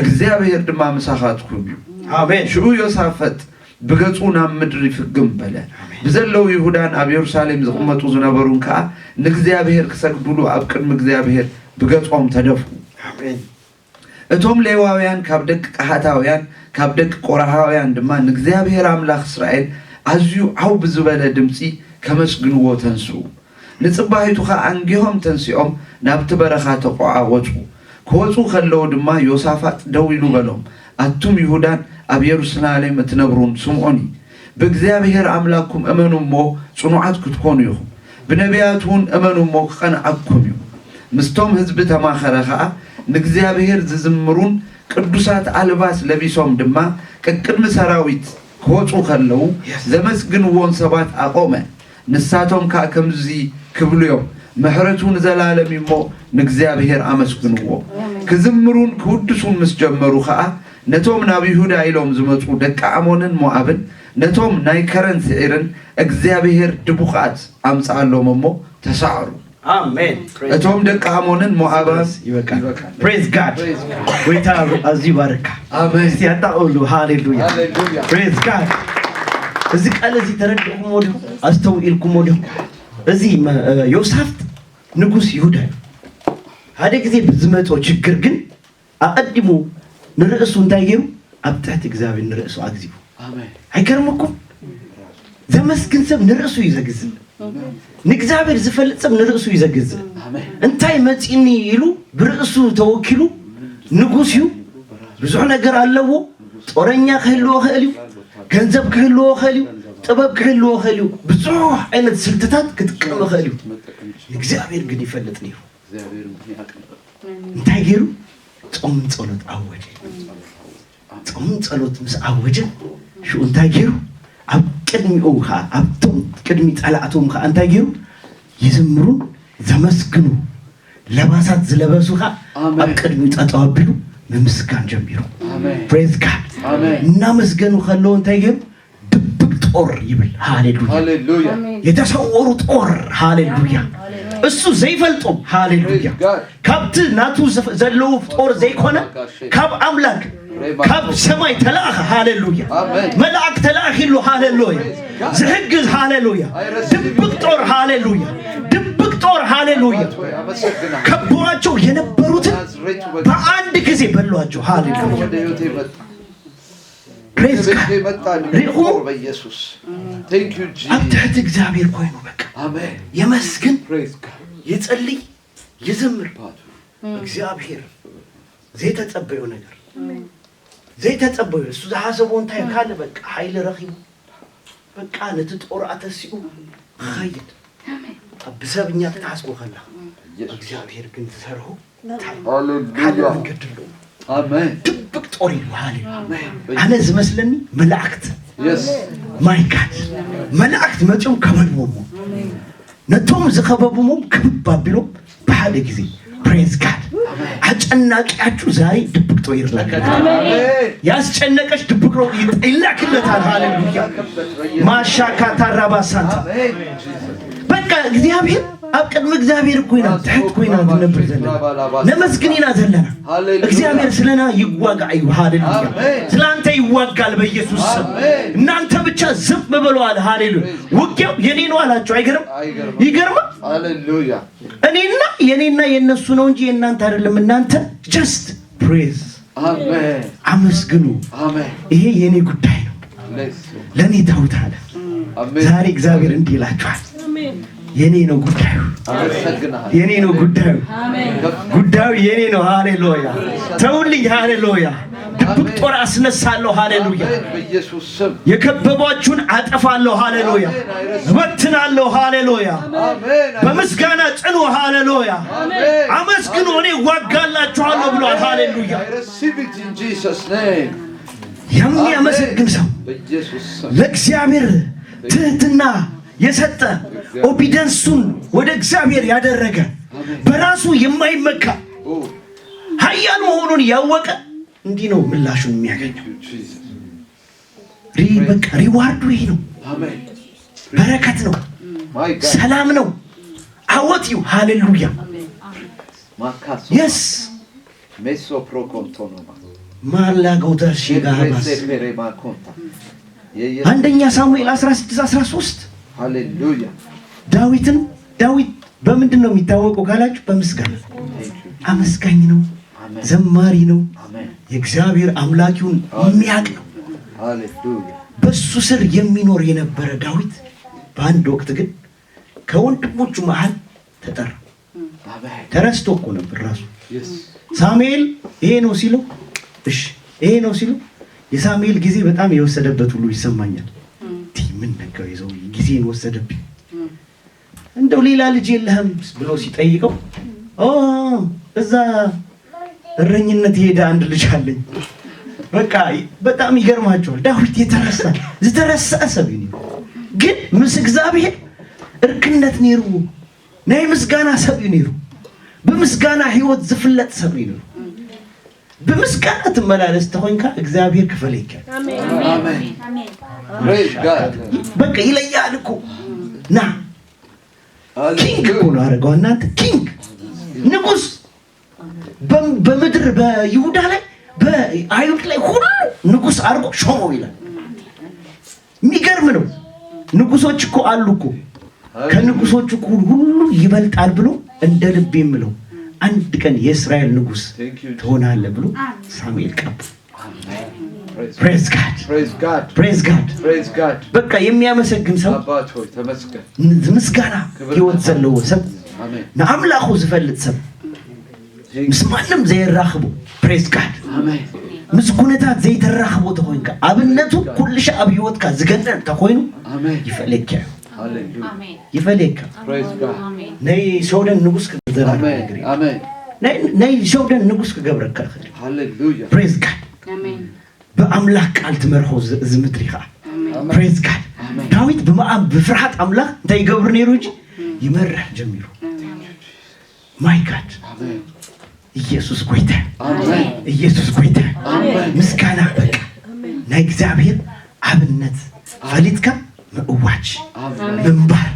እግዚኣብሔር ድማ ምሳኻትኩም እዩ። ኣሜን። ሽዑ ዮሳፈጥ ብገጹ ናብ ምድሪ ፍግም በለ። ኣሜን። ብዘለዉ ይሁዳን ኣብ የሩሳሌም ዝቕመጡ ዝነበሩን ከኣ ንእግዚኣብሔር ክሰግዱሉ ኣብ ቅድሚ እግዚኣብሔር ብገጾም ተደፍኡ። ኣሜን። እቶም ሌዋውያን ካብ ደቂ ቀሃታውያን ካብ ደቂ ቆርሓውያን ድማ ንእግዚኣብሔር ኣምላኽ እስራኤል ኣዝዩ ዓው ብዝበለ ድምጺ ከመስግንዎ ተንስኡ። ንጽባሒቱ ኸኣ ኣንጊሆም ተንሲኦም ናብቲ በረኻ ተቆዓ ወጹ። ክወጹ ከለዉ ድማ ዮሳፋጥ ደው ኢሉ በሎም፣ ኣቱም ይሁዳን ኣብ የሩሳሌም እትነብሩን ስምዑኒ። ብእግዚኣብሔር ኣምላኽኩም እመኑ እሞ ጽኑዓት ክትኮኑ ኢኹም። ብነቢያት እውን እመኑ እሞ ክቐንዓኩም እዩ። ምስቶም ህዝቢ ተማኸረ ኸኣ ንእግዚኣብሔር ዝዝምሩን ቅዱሳት ኣልባስ ለቢሶም ድማ ቀቅድሚ ሰራዊት ክወጹ ከለዉ የስ። ዘመስግንዎን ሰባት ኣቖመ። ንሳቶም ከኣ ከምዚ ክብሉ እዮም፣ ምሕረቱ ንዘላለም እዩ እሞ ንእግዚኣብሔር ኣመስግንዎ። ኣሜን። ክዝምሩን ክውድሱን ምስ ጀመሩ ኸኣ ነቶም ናብ ይሁዳ ኢሎም ዝመጹ ደቂ ዓሞንን ሞኣብን ነቶም ናይ ከረን ስዒርን እግዚኣብሔር ድቡቓት ኣምጽኣሎም እሞ ተሳዕሩ። ኣሜን። እቶም ደቂ ዓሞንን ሞዓባን ይበቃል። ይበቃል። Praise God። Praise God። ጎይታ ኣዝዩ ይባርካ። ኣሜን። እስቲ ኣጣቕሉ። ሃሌሉያ። ሃሌሉያ። Praise God። እዚ ቃል እዚ ተረዲእኩሞ ዲኹም? ኣስተውኢልኩሞ ዲኹም? እዚ መ-፣ ዮሳፍጥ ንጉስ ይሁዳ እዩ። ሓደ ግዜ ብዝመጾ ችግር ግን ኣቐዲሙ ንርእሱ እንታይ ገይሩ? ኣብ ትሕቲ እግዚኣብሔር ንርእሱ ኣግዚቡ። ኣሜን። ኣይገርመኩም? ዘመስግን ሰብ ንርእሱ እዩ ዘግዝእ። ንእግዚኣብሔር ዝፈልጥ ሰብ ንርእሱ እዩ ዘግዝእ። ኣሜን። እንታይ መጺኒ ኢሉ ብርእሱ ተወኪሉ ንጉስ እዩ። ብዙሕ ነገር ኣለዎ። ጦረኛ ክህልዎ ይኽእል እዩ። ገንዘብ ክህልዎ ይኽእል እዩ። ጥበብ ክህልዎ ይኽእል እዩ። ብዙሕ ዓይነት ስልትታት ክጥቀም ይኽእል እዩ። ንእግዚኣብሔር ግን ይፈልጥ ነይሩ። እንታይ ገይሩ? ጾም ጸሎት ኣወጀ። ጾም ጸሎት ምስ ኣወጀ፣ ሽኡ እንታይ ገይሩ? ኣብ ቅድሚኡ ኸኣ፣ ኣብቶም ቅድሚ ጸላእቶም ኸኣ እንታይ ገይሩ? ይዝምሩ፣ ዘመስግኑ፣ ለባሳት ዝለበሱ ኸኣ ኣሜን። ኣብ ቅድሚኡ ጠጠው ኣቢሉ ምምስጋን ጀሚሩ። ኣሜን። Praise God። ኣሜን። እናመስገኑ ከለዉ እንታይ ገይሩ? ድብቅ ጦር ይብል። ሃሌሉያ። ሃሌሉያ። ኣሜን። የተሰወሩ ጦር። ሃሌሉያ። ኣሜን። እሱ ዘይፈልጦም። ሃሌሉያ። Praise God. ካብቲ ናቱ ዘፍ- ዘለዉ ጦር ዘይኮነ ካብ ኣምላክ ካብ ሰማይ ተላእኸ። ሃሌሉያ። ኣሜን። መልኣክ ተላእኺሉ። ሃሌሉያ። ዝሕግዝ። ሃሌሉያ። ድብቅ ጦር። ሃሌሉያ። ድብቅ ጦር። ሃሌሉያ። አመሰግናለሁ። ከበዋቸው የነበሩትን ናዝሬቱ በ- በአንድ ጊዜ በሏቸው። ሃሌሉያ። ወደ ህይወቴ መጣ። ፕሬዝ ቤቴ ጋድ። መጣ። ሪኹ በኢየሱስ Thank you ኣብ Jesus. ትሕቲ እግዚኣብሔር ኮይኑ በቃ አሜን። የመስግን። Praise God. ይጸልይ። ይዘምር። ባቱ። እግዚአብሔር ዘይተጸበዩ ነገር ዘይተጸበዩ እሱ ዝሓሰቦ እንታይ ካለ በቃ ሓይሊ ረኺቡ በቃ ነቲ ጦር ኣተሲኡ ኸይድ ብሰብኛ ክትሓስቦ ከላ ኢየሱስ እግዚኣብሔር ግን ዝሰርሆ ሃሌሉያ ሓደ መንገድ ኣለዎ። አሜን ድብቅ ጦር ይሉ ሃሌ አሜን ኣነ ዝመስለኒ መላእክት Yes ማይካድ መላእክት መፅኦም ከበብዎም ነቶም ዝኸበብዎም ክብብ ኣቢሎም ብሓደ ጊዜ ፕሬዝ ጋድ አጨናቂያችሁ ዛሬ ድብቅ ጦር ይላክ አሜን ያስጨነቀሽ ድብቅ ነው ይላክለታል። ሃሌሉያ ማሻካ ታራባሳንታ አሜን በቃ እግዚኣብሔር ኣብ ቅድሚ እግዚኣብሔር እኮ ኢና ትሕት ኮይና ትነብር ዘለና ነመስግን ኢና ዘለና። እግዚኣብሔር ስለና ይዋጋ እዩ። ሃሌሉያ ስለአንተ ይዋጋል በኢየሱስ ስም። እናንተ ብቻ ዝም በሉ አለ። ሃሌሉያ ውጊያው የኔ ነው አላቸው። አይገርም? ይገርማ ሃሌሉያ እኔና የኔና የነሱ ነው እንጂ የእናንተ አይደለም። እናንተ just praise አሜን አመስግኑ። አሜን ይሄ የኔ ጉዳይ ነው Bless you. ለእኔ ተውት አለ። አሜን ዛሬ እግዚአብሔር እንዲህ ይላችኋል፣ የኔ ነው ጉዳዩ፣ አመሰግናለሁ የኔ ነው ጉዳዩ፣ ጉዳዩ የኔ ነው። ሃሌሉያ ተውልኝ። ሃሌሉያ ድብቅ ጦር አስነሳለሁ። ሃሌሉያ አሜን በኢየሱስ ስም የከበቧችሁን አጠፋለሁ። ሃሌሉያ እበትናለሁ። ሃሌሉያ አሜን በምስጋና ጽኑ። ሃሌሉያ አመስግኑ፣ እኔ እዋጋላችኋለሁ ብሏል። ሃሌሉያ I receive it in Jesus name የሚያመሰግን ሰው በኢየሱስ ስም ለእግዚአብሔር ትህትና የሰጠ ኦቢደንሱን ወደ እግዚአብሔር ያደረገ በራሱ የማይመካ Oh, ኃያል መሆኑን ያወቀ እንዲህ ነው ምላሹን የሚያገኘው። thank you, Jesus. ሪ- በቃ ሪዋርዱ ይሄ ነው፣ አሜን በረከት ነው፣ My God. ሰላም ነው። አወት ዩ ሃሌሉያ ማካሶ የስ ሜሶ ፕሮኮንቶኖማ ማላጎተር ሺጋባስ ሴፕሬ ማኮንታ አንደኛ ሳሙኤል አስራ ስድስት አስራ ሶስት ሃሌሉያ ዳዊትን ዳዊት በምንድን ነው የሚታወቀው ካላችሁ በምስጋና አመስጋኝ ነው፣ አሜን ዘማሪ ነው፣ አሜን የእግዚአብሔር አምላኪውን የሚያውቅ ነው። ሃሌሉያ በሱ ስር የሚኖር የነበረ ዳዊት በአንድ ወቅት ግን ከወንድሞቹ መሃል ተጠራ። አሜን ተረስቶ እኮ ነበር ራሱ። Yes. ሳሙኤል ይሄ ነው ሲለው እሺ ይሄ ነው ሲለው የሳሙኤል ጊዜ በጣም የወሰደበት ሁሉ ይሰማኛል። እንዲህ ምን ነካው ይዘው ጊዜን ወሰደብኝ። እንደው ሌላ ልጅ የለህም ብሎ ሲጠይቀው ኦ እዛ እረኝነት የሄደ አንድ ልጅ አለኝ። በቃ በጣም ይገርማቸዋል። ዳዊት የተረሳ ዝተረሳ ሰብ እዩ ግን ምስ እግዚኣብሔር እርክነት ነይርዎ ናይ ምስጋና ሰብ እዩ ነይሩ። ብምስጋና ህይወት ዝፍለጥ ሰብ እዩ ነይሩ። ብምስጋና ትመላለስ ተኾንካ እግዚኣብሔር ክፈለይካ አሜን Praise God. በቃ ይለያል እኮ ና ኪንግ እኮ ነው አደረገው። እናንተ ኪንግ ንጉስ በም- በምድር በይሁዳ ላይ በአይሁድ ላይ ሁሉ ንጉስ አድርጎ ሾመው ይላል። የሚገርም ነው። ንጉሶች እኮ አሉ እኮ ከንጉሶች እኮ ሁሉ ይበልጣል ብሎ እንደ ልብ የምለው አንድ ቀን የእስራኤል ንጉስ Thank you. ትሆናለህ ብሎ ሳሙኤል ቀባ። Praise, praise God praise God. praise God Praise God. በቃ የሚያመሰግን ሰው አባት ሆይ ተመስገን። ምስጋና ህይወት ዘለዎ ሰብ አሜን። ንኣምላኹ ዝፈልጥ ሰብ ምስ ማንም ዘየራኽቦ praise God አሜን። ምስ ኩነታት ዘይተራኽቦ ተኾይንካ ኣብነቱ ኩልሻ ኣብ ህይወትካ ዝገነ እንተኾይኑ አሜን። ይፈለካ እዩ ሃሌሉያ። ይፈለካ Praise God. ናይ ሸውደን ንጉስ ክገብረካ አሜን። ይኽእል እዩ። አሜን። ናይ- ናይ ሸውደን ንጉስ ክገብረካ ይኽእል እዩ ሃሌሉያ። praise God ብኣምላኽ ቃል ትመርሖ እዚ እዚ ምድሪ ኸዓ praise God ዳዊት ብመኣ ብፍርሃት ኣምላኽ እንታይ ይገብር ነይሩ እንጂ ይመርሕ ጀሚሩ my God አሜን። ኢየሱስ ጎይታ አሜን። ኢየሱስ ጎይታ አሜን። ምስጋና በቃ ናይ እግዚኣብሔር ኣብነት ፈሊጥካ ምእዋጅ አሜን። ምንባር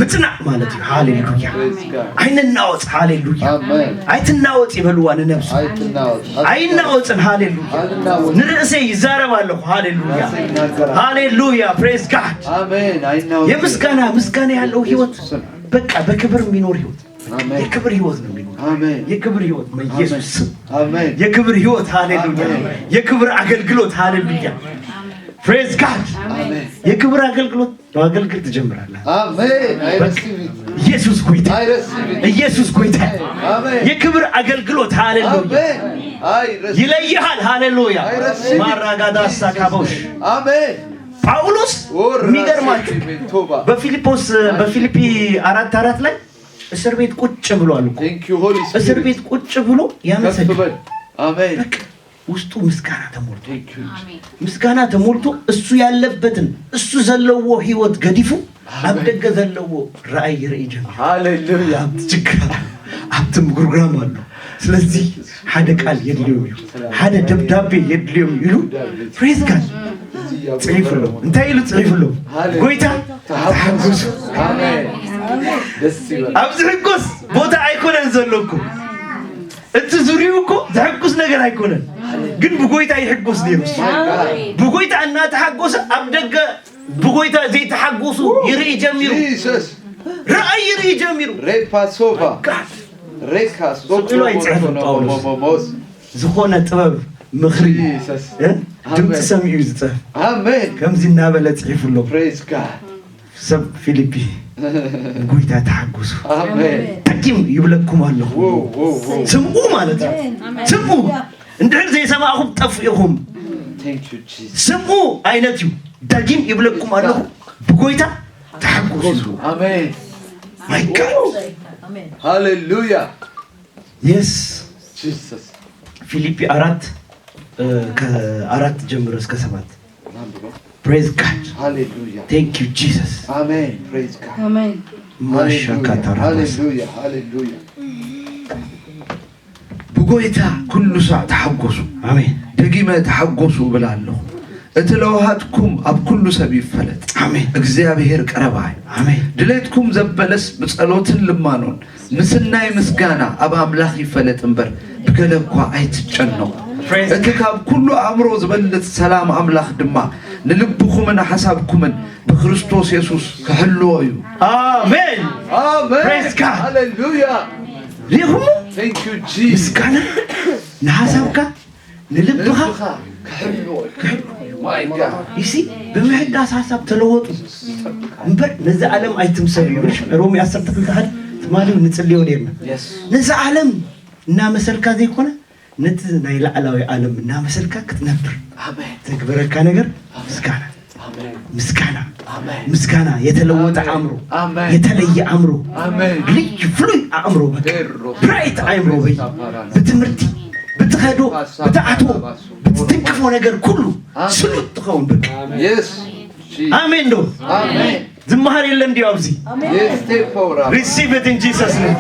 ምጽናዕ ማለት እዩ። ሃሌሉያ። Praise God. ኣይንናወጽ። ሃሌሉያ። ኣሜን። ኣይትናወጽ ይበልዋ ንነብሱ። ኣይትናወጽ። ኣይናወጽን። ሃሌሉያ። ኣይናወጽ። ንርእሰይ ይዛረብ ኣለኹ። ሃሌሉያ። ሃሌሉያ። Praise God. ኣሜን። ኣይናወጽ። የምስጋና ምስጋና ያለው ህይወት በቃ በክብር የሚኖር ህይወት ኣሜን። የክብር ህይወት ነው የሚኖር። ኣሜን። የክብር ህይወት በኢየሱስ ስም ኣሜን። የክብር ህይወት። ሃሌሉያ። ኣሜን። የክብር አገልግሎት። ሃሌሉያ። Praise God. ኣሜን። የክብር አገልግሎት በአገልግል ትጀምራለህ። ኣሜን። I receive it. ኢየሱስ ጎይታ። I receive it. ኢየሱስ ጎይታ። ኣሜን። የክብር አገልግሎት። ሃሌሉያ። ኣሜን። I receive it. ይለይሃል። ሃሌሉያ። I receive it. ማራጋዳሳ ካቦሽ ኣሜን። ጳውሎስ ወራ የሚገርማችሁ ቶባ። በፊልጶስ በፊልፒ አራት አራት ላይ እስር ቤት ቁጭ ብሏል እኮ። Thank you, Holy እስር Spirit. ቤት ቁጭ ብሎ ከፍ ያመሰግናል። በል። ኣሜን። በቃ ውስጡ ምስጋና ተሞልቶ Thank you. ምስጋና ተሞልቶ እሱ ያለበትን እሱ ዘለዎ ህይወት ገዲፉ ኣብ ደገ ዘለዎ ራእይ ይርኢ ጀመረ። ሃሌሉያ። ኣብቲ ችግር ኣብቲ ምጉርግራም ኣሎ። ስለዚ ሓደ ቃል የድልዮም እዩ፣ ሓደ ደብዳቤ የድልዮም እዩ ኢሉ Praise God ጽሒፉ ኣሎ። እንታይ ኢሉ ጽሒፉ ኣሎ? ጎይታ ተሓጎሱ። ኣሜን። ደስ ይበል። ኣብዚ ሕጎስ ቦታ ኣይኮነን ዘሎ እኮ። እቲ ዙሪኡ እኮ ዘሐጉስ ነገር ኣይኮነን፣ ግን ብጎይታ ይሕጎስ ነይሩ። ብጎይታ እናተሓጎሰ ኣብ ደገ ብጎይታ ዘይተሓጎሱ ይርኢ ጀሚሩ። ጂሰስ። ራእይ ይርኢ ጀሚሩ። ሬፓሶቫ። God ሬካሶ ስቕ ኢሉ ኣይጽሕፍን ጳውሎስ። ሞሞሞስ። ዝኾነ ጥበብ ምኽሪ ጂሰስ። እ? ድምፂ ኣሜን። ሰሚዑ ዝፅሕፍ ኣሜን። ከምዚ እናበለ ፅሒፉ ኣሎ። Praise God. ሰብ ፊልፒ ጎይታ ተሓጎሱ። ኣሜን። ደጊም ይብለኩም ኣለኹ። ዎ፣ ዎ፣ ዎ። ስምኡ ማለት እዩ። ስምኡ እንድሕር ዘይሰማዕኹም ጠፍኢኹም። Thank you, Jesus. ስምኡ ዓይነት እዩ። ዳጊም ይብለኩም ኣለኹ ብጎይታ ተሓጎሱ። ኣሜን። My God. ሃሌሉያ። Yes. ጂሰስ። ፊልፒ አራት እ፣ ከአራት ጀምሮ እስከ ሰባት። Praise God. ሃሌሉያ። Thank you Jesus. ኣሜን። Praise God. ኣሜን። ማሻካታራ ሃሌሉያ። ሃሌሉያ። ብጎይታ ኩሉ ሳዕ ተሓጎሱ። አሜን። ደጊመ ተሓጎሱ እብል ኣለኹ። እቲ ለውሃትኩም ኣብ ኩሉ ሰብ ይፈለጥ። ኣሜን። እግዚኣብሔር ቀረባ እዩ። ኣሜን። ድሌትኩም ዘበለስ ብጸሎትን ልማኖን ምስናይ ምስጋና ኣብ ኣምላኽ ይፈለጥ እምበር ብገለ እኳ ኣይትጨነቑ። Praise እቲ ካብ ኩሉ ኣእምሮ ዝበልጽ ሰላም ኣምላኽ ድማ ንልብኹምን ሓሳብኩምን ብክርስቶስ የሱስ ክሕልዎ እዩ። ኣሜን። ኣሜን። Praise God. ሃሌሉያ። ሪኹም Thank you, Jesus. ምስጋና ንሓሳብካ ንልብኻ ልብኻ ክሕልዎ እዩ። My God. ይሲ ብምሕዳስ ሓሳብ ተለወጡ እምበር ነዚ ዓለም ኣይትምሰሉ ይብል። ሮሜ ዓሰርተ ክልተ ሓደ ትማሊ ንጽልዮ ነርና። Yes. ነዚ ዓለም እናመሰልካ ዘይኮነ ነቲ ናይ ላዕላዊ ዓለም እናመሰልካ ክትነብር ኣሜን። ዘግበረካ ነገር ምስጋና ኣሜን። ምስጋና ኣሜን። ምስጋና የተለወጠ አእምሮ ኣሜን። የተለየ አእምሮ ኣሜን። ልዩ ፍሉይ አእምሮ በቃ ቴሮ። ብራይት አእምሮ በይ ብትምህርቲ ብትኸዶ ብትኣትዎ ብትትንክፎ ነገር ኩሉ ኣሜን። ስሉጥ ትኸውን በቃ Yes. አሜን ዶ ኣሜን። ዝመሃር የለ እንዲዩ ኣብዚ Yes, take power. receive it in Jesus name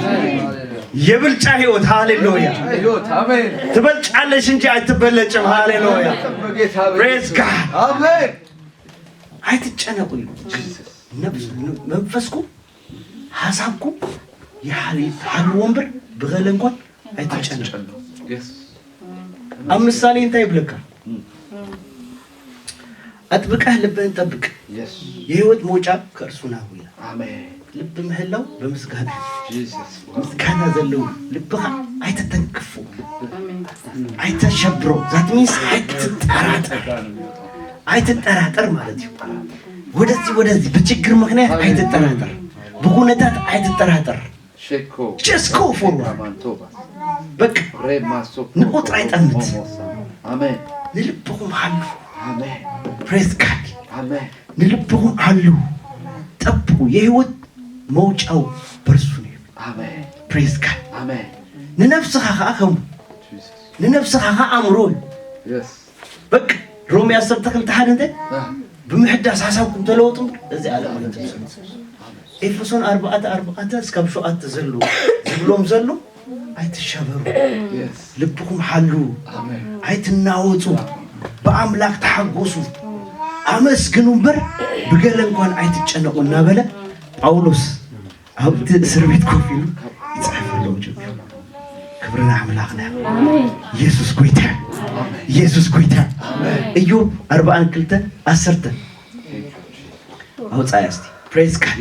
የብልጫ ህይወት ሃሌሉያ ህይወት። ኣሜን። ትበልጫለሽ እንጂ አይትበለጭም ሃሌሉያ በጌታ Praise God. ኣሜን። ኣይትጨነቁ እዩ ነብስ መንፈስኩም ሓሳብኩም ይሓል ይሓልዎ እምበር ብገለ እንኳን ኣይትጨነቁ Yes. ኣብ ምሳሌ እንታይ ይብለካ ኣጥብቀህ ልብህን ጠብቅ Yes. የህይወት መውጫ ከእርሱ ናሁ ይላል ኣሜን። ልብ ምህላው በምስጋና Jesus. ምስጋና ዘለዎ ልብኻ ኣይተተንክፎ ኣይተሸብሮ that means ኣይትጠራጠር ኣይትጠራጠር ማለት እዩ ወደዚህ ወደዚህ በችግር ምክንያት ኣይትጠራጠር በሁኔታት ኣይትጠራጠር ሼኮ just go forward ማንቶባ። በቃ ሬማሶ ንቁጥር ኣይጠምት ኣሜን። ንልብኹም ሓሉ ኣሜን። praise God ኣሜን። ንልብኹም ሓሉ ጠብቁ የህይወት መውጫው በርሱ ነው ኣሜን። praise God ኣሜን። ንነብስኻ ከዓ ከምኡ ንነብስኻ ከዓ ኣእምሮ እዩ Yes. በቃ ሮሜ ዓሰርተ ክልተ ሓደ እንተ ብምሕዳስ ሓሳብኩም ተለወጡ እዚ ዓለም ኣይትምሰሉ ኤፌሶን ኣርባዕተ ኣርባዕተ እስካብ ሸውዓተ ዘሎ ዝብሎም ዘሎ ኣይትሸበሩ Yes. ልብኹም ሓሉ ኣሜን። ኣይትናወፁ ብኣምላክ ተሓጎሱ ኣመስግኑ እምበር ብገለ እንኳን ኣይትጨነቁ እናበለ ጳውሎስ ኣብቲ እስር ቤት ኮፍ ኢሉ ይጽሕፍ ኣለዉ ጀሚሩ። ክብሪ ንኣምላኽና። ኢየሱስ ጎይታ፣ ኢየሱስ ጎይታ። እዮብ ኣርባዓን ክልተን ዓሰርተ ኣውጻያ እስቲ። Praise God።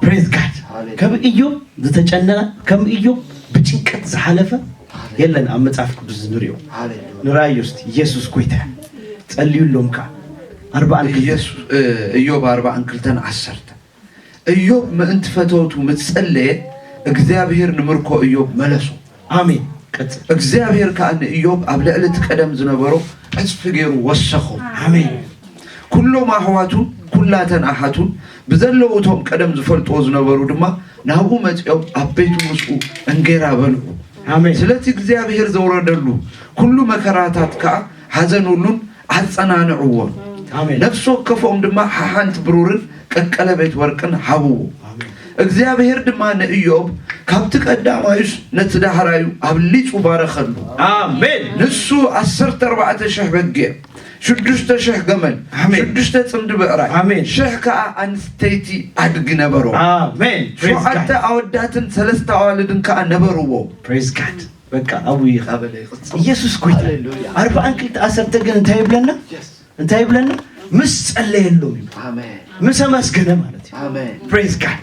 Praise God። ከም እዮብ ዝተጨነቐ፣ ከም እዮብ ብጭንቀት ዝሓለፈ የለን ኣብ መጽሓፍ ቅዱስ ንሪኦ። ንርኣዮ እስቲ። ኢየሱስ ጎይታ። ጸልዩሎም ከኣ። ኣርባዓን ክልተን። ኢየሱስ፣ እ፣ እዮብ ኣርባዓን ክልተን ዓሰርተ። እዮብ ምእንቲ ፈተውቱ ምስ ጸለየ፣ እግዚኣብሔር ንምርኮ እዮብ መለሶ። ኣሜን። ቀጽል። እግዚኣብሔር ከኣ ንእዮብ ኣብ ልዕሊ እቲ ቀደም ዝነበሮ ዕጽፊ ገይሩ ወሰኾ። ኣሜን። ኩሎም ኣሕዋቱን ኩላተን ኣሓቱን ብዘለዉ እቶም ቀደም ዝፈልጥዎ ዝነበሩ ድማ ናብኡ መጺኦም ኣብ ቤቱ ምስኡ እንጌራ በልዑ። ኣሜን። ስለቲ እግዚኣብሔር ዘውረደሉ ኩሉ መከራታት ከኣ ሓዘኑሉን ኣጸናንዕዎን። ኣሜን። ነፍሲ ወከፎም ድማ ሓሓንቲ ብሩርን ቀቀለቤት ወርቅን ሃብዎ። ኣሜን። እግዚኣብሔር ድማ ንእዮብ ካብቲ ቀዳማዩስ ነቲ ዳሕራዩ ኣብሊጹ ባረኸሉ። ኣሜን። ንሱ ዓሰርተ ኣርባዕተ ሽሕ በጊዕ፣ ሽዱሽተ ሽሕ ገመል፣ ኣሜን። ሽዱሽተ ጽምዲ ብዕራይ፣ ኣሜን። ሽሕ ከኣ ኣንስተይቲ ኣድጊ ነበሮ። ኣሜን። Praise God። ሸውዓተ ኣወዳትን ሰለስተ ኣዋልድን ከኣ ነበርዎ። Praise God። በቃ ኣብኡ ይኸ ኣበለ ይቕጽል። ኢየሱስ ጎይታ። ሃሌሉያ። ኣርባዓን ክልተ ዓሰርተ ግን እንታይ ይብለና? Yes። እንታይ ይብለና? ምስ ጸለየሎም እዩ። ኣሜን። ምስ ኣመስገነ ማለት እዩ። ኣሜን። Praise God።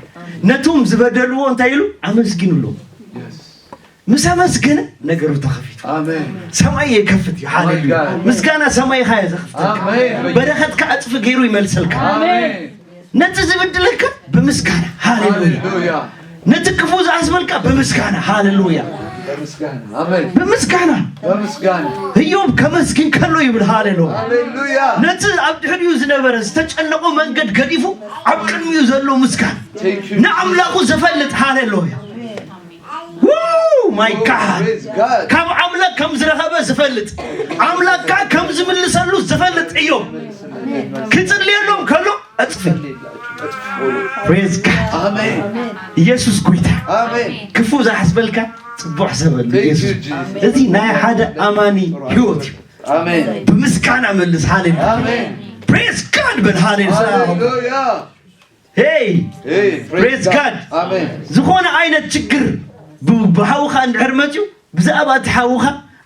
ነቶም ዝበደልዎ እንታይ ኢሉ? ኣመስጊኑሎም። Yes። ምስ ኣመስገነ ነገሩ ተኸፊቱ። ኣሜን። ሰማይ ይከፍት እዩ። ሃሌሉያ። My God። ምስጋና ሰማይኻ እየ ዘኽፍተልካ። ኣሜን። በረኸትካ ዕጽፊ ገይሩ ይመልሰልካ። ኣሜን። ነቲ ዝብድለካ ብምስጋና። ሃሌሉያ። ሃሌሉያ። ነቲ ክፉ ዝኣስበልካ ብምስጋና። ሃሌሉያ። በምስጋና። ኣሜን። ብምስጋና። በምስጋና። እዮብ ከመስግን ከሎ ይብል። ሃሌሉያ። ሃሌሉያ። ነቲ ኣብ ድሕሪኡ ዝነበረ ዝተጨነቆ መንገድ ገዲፉ ኣብ ቅድሚኡ ዘሎ ምስጋና። Thank you, ንኣምላኹ Jesus። ዝፈልጥ። ሃሌሉያ። ው፣ my God። Praise God። ካብ ኣምላኽ ከም ዝረኸበ ዝፈልጥ፣ ኣምላኽ ከኣ ከም ዝምልሰሉ ዝፈልጥ እዮብ ክጽልየሎም ከሎ ዕጽፊ። Praise God። ኣሜን። ኢየሱስ ጎይታ። ኣሜን። ክፉ ዝሓስበልካ ጽቡቕ ሕሰበሉ። Thank you, ኢየሱስ። Jesus። እዚ ናይ ሓደ ኣማኒ ህይወት እዩ። ኣሜን። ብምስጋና መልስ። ሃሌሉያ። ኣሜን። Praise God በል። ሃሌሉያ። ሃሌሉያ። ሄይ! ሄይ! Praise God። ኣሜን። ዝኾነ ዓይነት ችግር ብ-፣ ብሓውኻ እንድሕር መፅዩ፣ ብዛዕባ እቲ ሓውኻ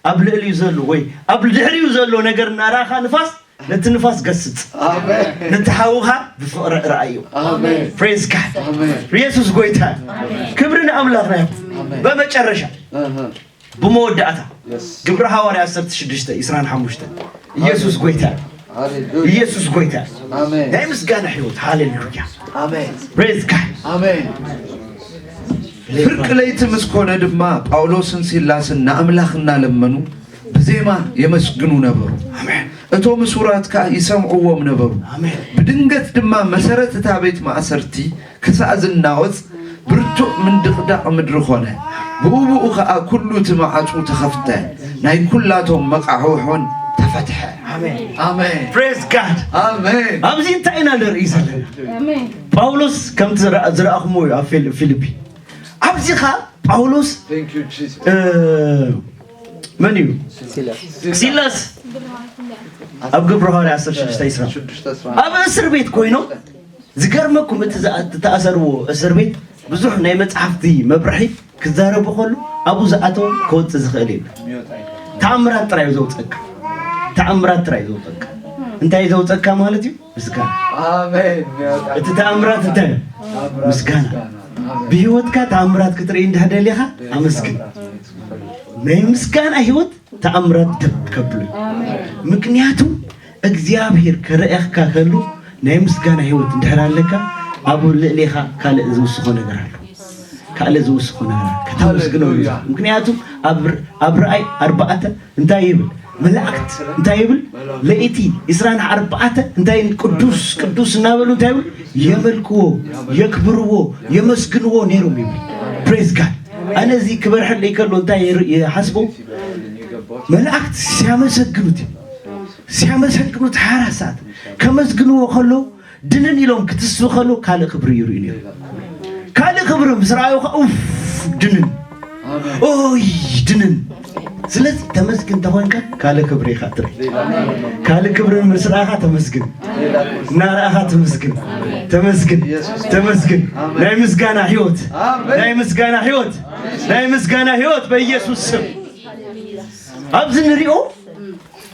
ኣብ ልዕሊኡ ዘሎ ወይ ኣብ ድሕሪኡ ዘሎ ነገር እናረኣኻ ንፋስ፣ ነቲ ንፋስ ገስጽ። ኣሜን። ነቲ ሓውኻ ብፍቕሪ ርኣዮ። ኣሜን። Praise God። ኣሜን። ኢየሱስ ጎይታ። ኣሜን። ክብሪ ንኣምላኽና ይኹን። ኣሜን። በመጨረሻ፣ ኣሃ። ብመወዳእታ፣ የስ። ግብረ ሃዋርያ ዓሰርተ ሽዱሽተ፣ ዕስራን ሓሙሽተን። ኢየሱስ ጎይታ። ሃሌሉያ። ኢየሱስ ጎይታ። ኣሜን። ናይ ምስጋና ህይወት። ሃሌሉያ። ኣሜን። Praise God። ኣሜን። ፍርቂ ለይቲ ምስ ኮነ ድማ ጳውሎስን ሲላስን ንኣምላኽ እናለመኑ ብዜማ የመስግኑ ነበሩ። ኣሜን። እቶም እሱራት ከኣ ይሰምዕዎም ነበሩ። ኣሜን። ብድንገት ድማ መሰረት እታ ቤት ማእሰርቲ ክሳእ ዝናወጽ ብርቱዕ ምንድቕዳቕ ምድሪ ኾነ። ብኡ ብኡ ኸኣ ኩሉ እቲ መዓጹ ተኸፍተ፣ ናይ ኩላቶም መቓሕውሖን ተፈትሐ። ኣሜን። ኣሜን። Praise God። ኣሜን። ኣብዚ እንታይ ኢና ንርኢ ዘለና? ኣሜን። ጳውሎስ ከምቲ ዝረኣ-፣ ዝረኣኹምዎ እዩ ኣብ ፊል-፣ ፊልፒ። ኣብዚ ኸኣ ጳውሎስ፣ Thank you, Jesus። እ፣ መን እዩ? ሲላስ። ሲላስ ኣብ ግብረ ሃዋርያ ዓሰርተ ሽዱሽተ ዕስራ። ሽዱሽተ ዕስራ። ኣብ እስር ቤት ኮይኖም ዝገርመኩም፣ እቲ ዝኣ-፣ ዝተኣሰርዎ እስር ቤት ብዙሕ ናይ መጽሓፍቲ መብርሒ ክዛረቡ ከሉ፣ ኣብኡ ዝኣተወ ክወጽእ ዝኽእል የለን። ተኣምራት ጥራይ እዩ ዘውጸካ። ተኣምራት ጥራይ እዩ ዘውጸካ። እንታይ እዩ ዘውጸካ ማለት እዩ? ምስጋና። ኣሜን። እቲ ተኣምራት እንታይ እዩ? ተኣምራት ምስጋና። ምስጋና። ኣሜን። ብህይወትካ ተኣምራት ክትርኢ እንድሕር ደሊኻ፣ ኣመስግን። ናይ ምስጋና ህይወት ተኣምራት ደብ ከብሉ። ኣሜን። ምክንያቱ እግዚኣብሔር ክርእየካ ከሉ ናይ ምስጋና ህይወት እንድሕር ኣለካ፣ ኣብ ልዕሌኻ ካልእ ዝውስኾ ነገር ኣሎ። ካልእ ዝውስኾ ነገር ኣሎ። ከተመስግኖ ሃሌሉያ። ምክንያቱ ኣብ፣ ኣብ ራእይ ኣርባዕተ እንታይ ይብል? መላእክት እንታይ ይብል? ለይቲ ዕስራን ኣርባዕተ እንታይ ቅዱስ ቅዱስ እናበሉ እንታይ ይብል? የመልክዎ፣ የክብርዎ፣ የመስግንዎ ነይሮም ይብል። Praise God። ኣነ እዚ ክበርሐለይ ከሎ እንታይ ይር-፣ ይሓስቦ? መላእክት ሲያመሰግኑት፣ ሲያመሰግኑት ሃያ ኣራት ሰዓት ከመስግንዎ ከሎ ድንን ኢሎም ክትስቡ ከሎ ካልእ ክብሪ ይርእዩ ነይሮም። ካልእ ክብሪ ምስ ረኣዩ ኸ ኡፍ ድንን። ኣሜን። ኦይ ድንን። ስለዚ ተመስግን ተኾንካ ካልእ ክብሪ ኢኻ ትርኢ። ካልእ ክብሪ ምስራኻ ተመስግን፣ እናረኣኻ ተመስግን፣ ተመስግን፣ ተመስግን። ናይ ምስጋና ህይወት፣ ናይ ምስጋና ህይወት፣ ናይ ምስጋና ህይወት በኢየሱስ ስም። ኣብዚ ንሪኦ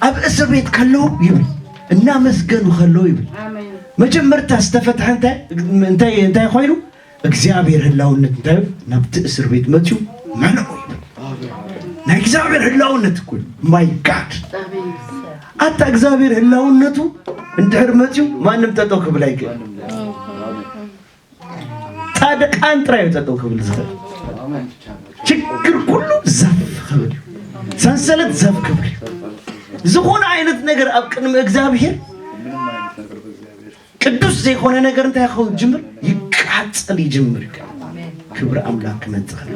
ኣብ እስር ቤት ከለዉ ይብል፣ እናመስገኑ ከለዉ ይብል። መጀመርታ ዝተፈትሐ እንታይ እንታይ እንታይ ኮይኑ እግዚኣብሔር ህላውነት እንታይ ናብቲ እስር ቤት መፅዩ መለኦ ይብል። ናይ እግዚኣብሔር ህላውነት እኮ እዩ። My God። ኣታ እግዚኣብሔር ህላውነቱ እንድሕር መፅዩ ማንም ጠጠው ክብል ኣይክእል። ፃድቃን ጥራይ እዩ ጠጠው ክብል ዝኽእል። ችግር ኩሉ ዘፍ ክብል እዩ። ሰንሰለት ዘፍ ክብል እዩ። ዝኾነ ዓይነት ነገር ኣብ ቅድሚ እግዚኣብሔር ቅዱስ ዘይኮነ ነገር እንታይ ክኸውን ጅምር ይቃጸል ይጅምር እዩ። ክብሪ ኣምላክ ክመጽእ ከሎ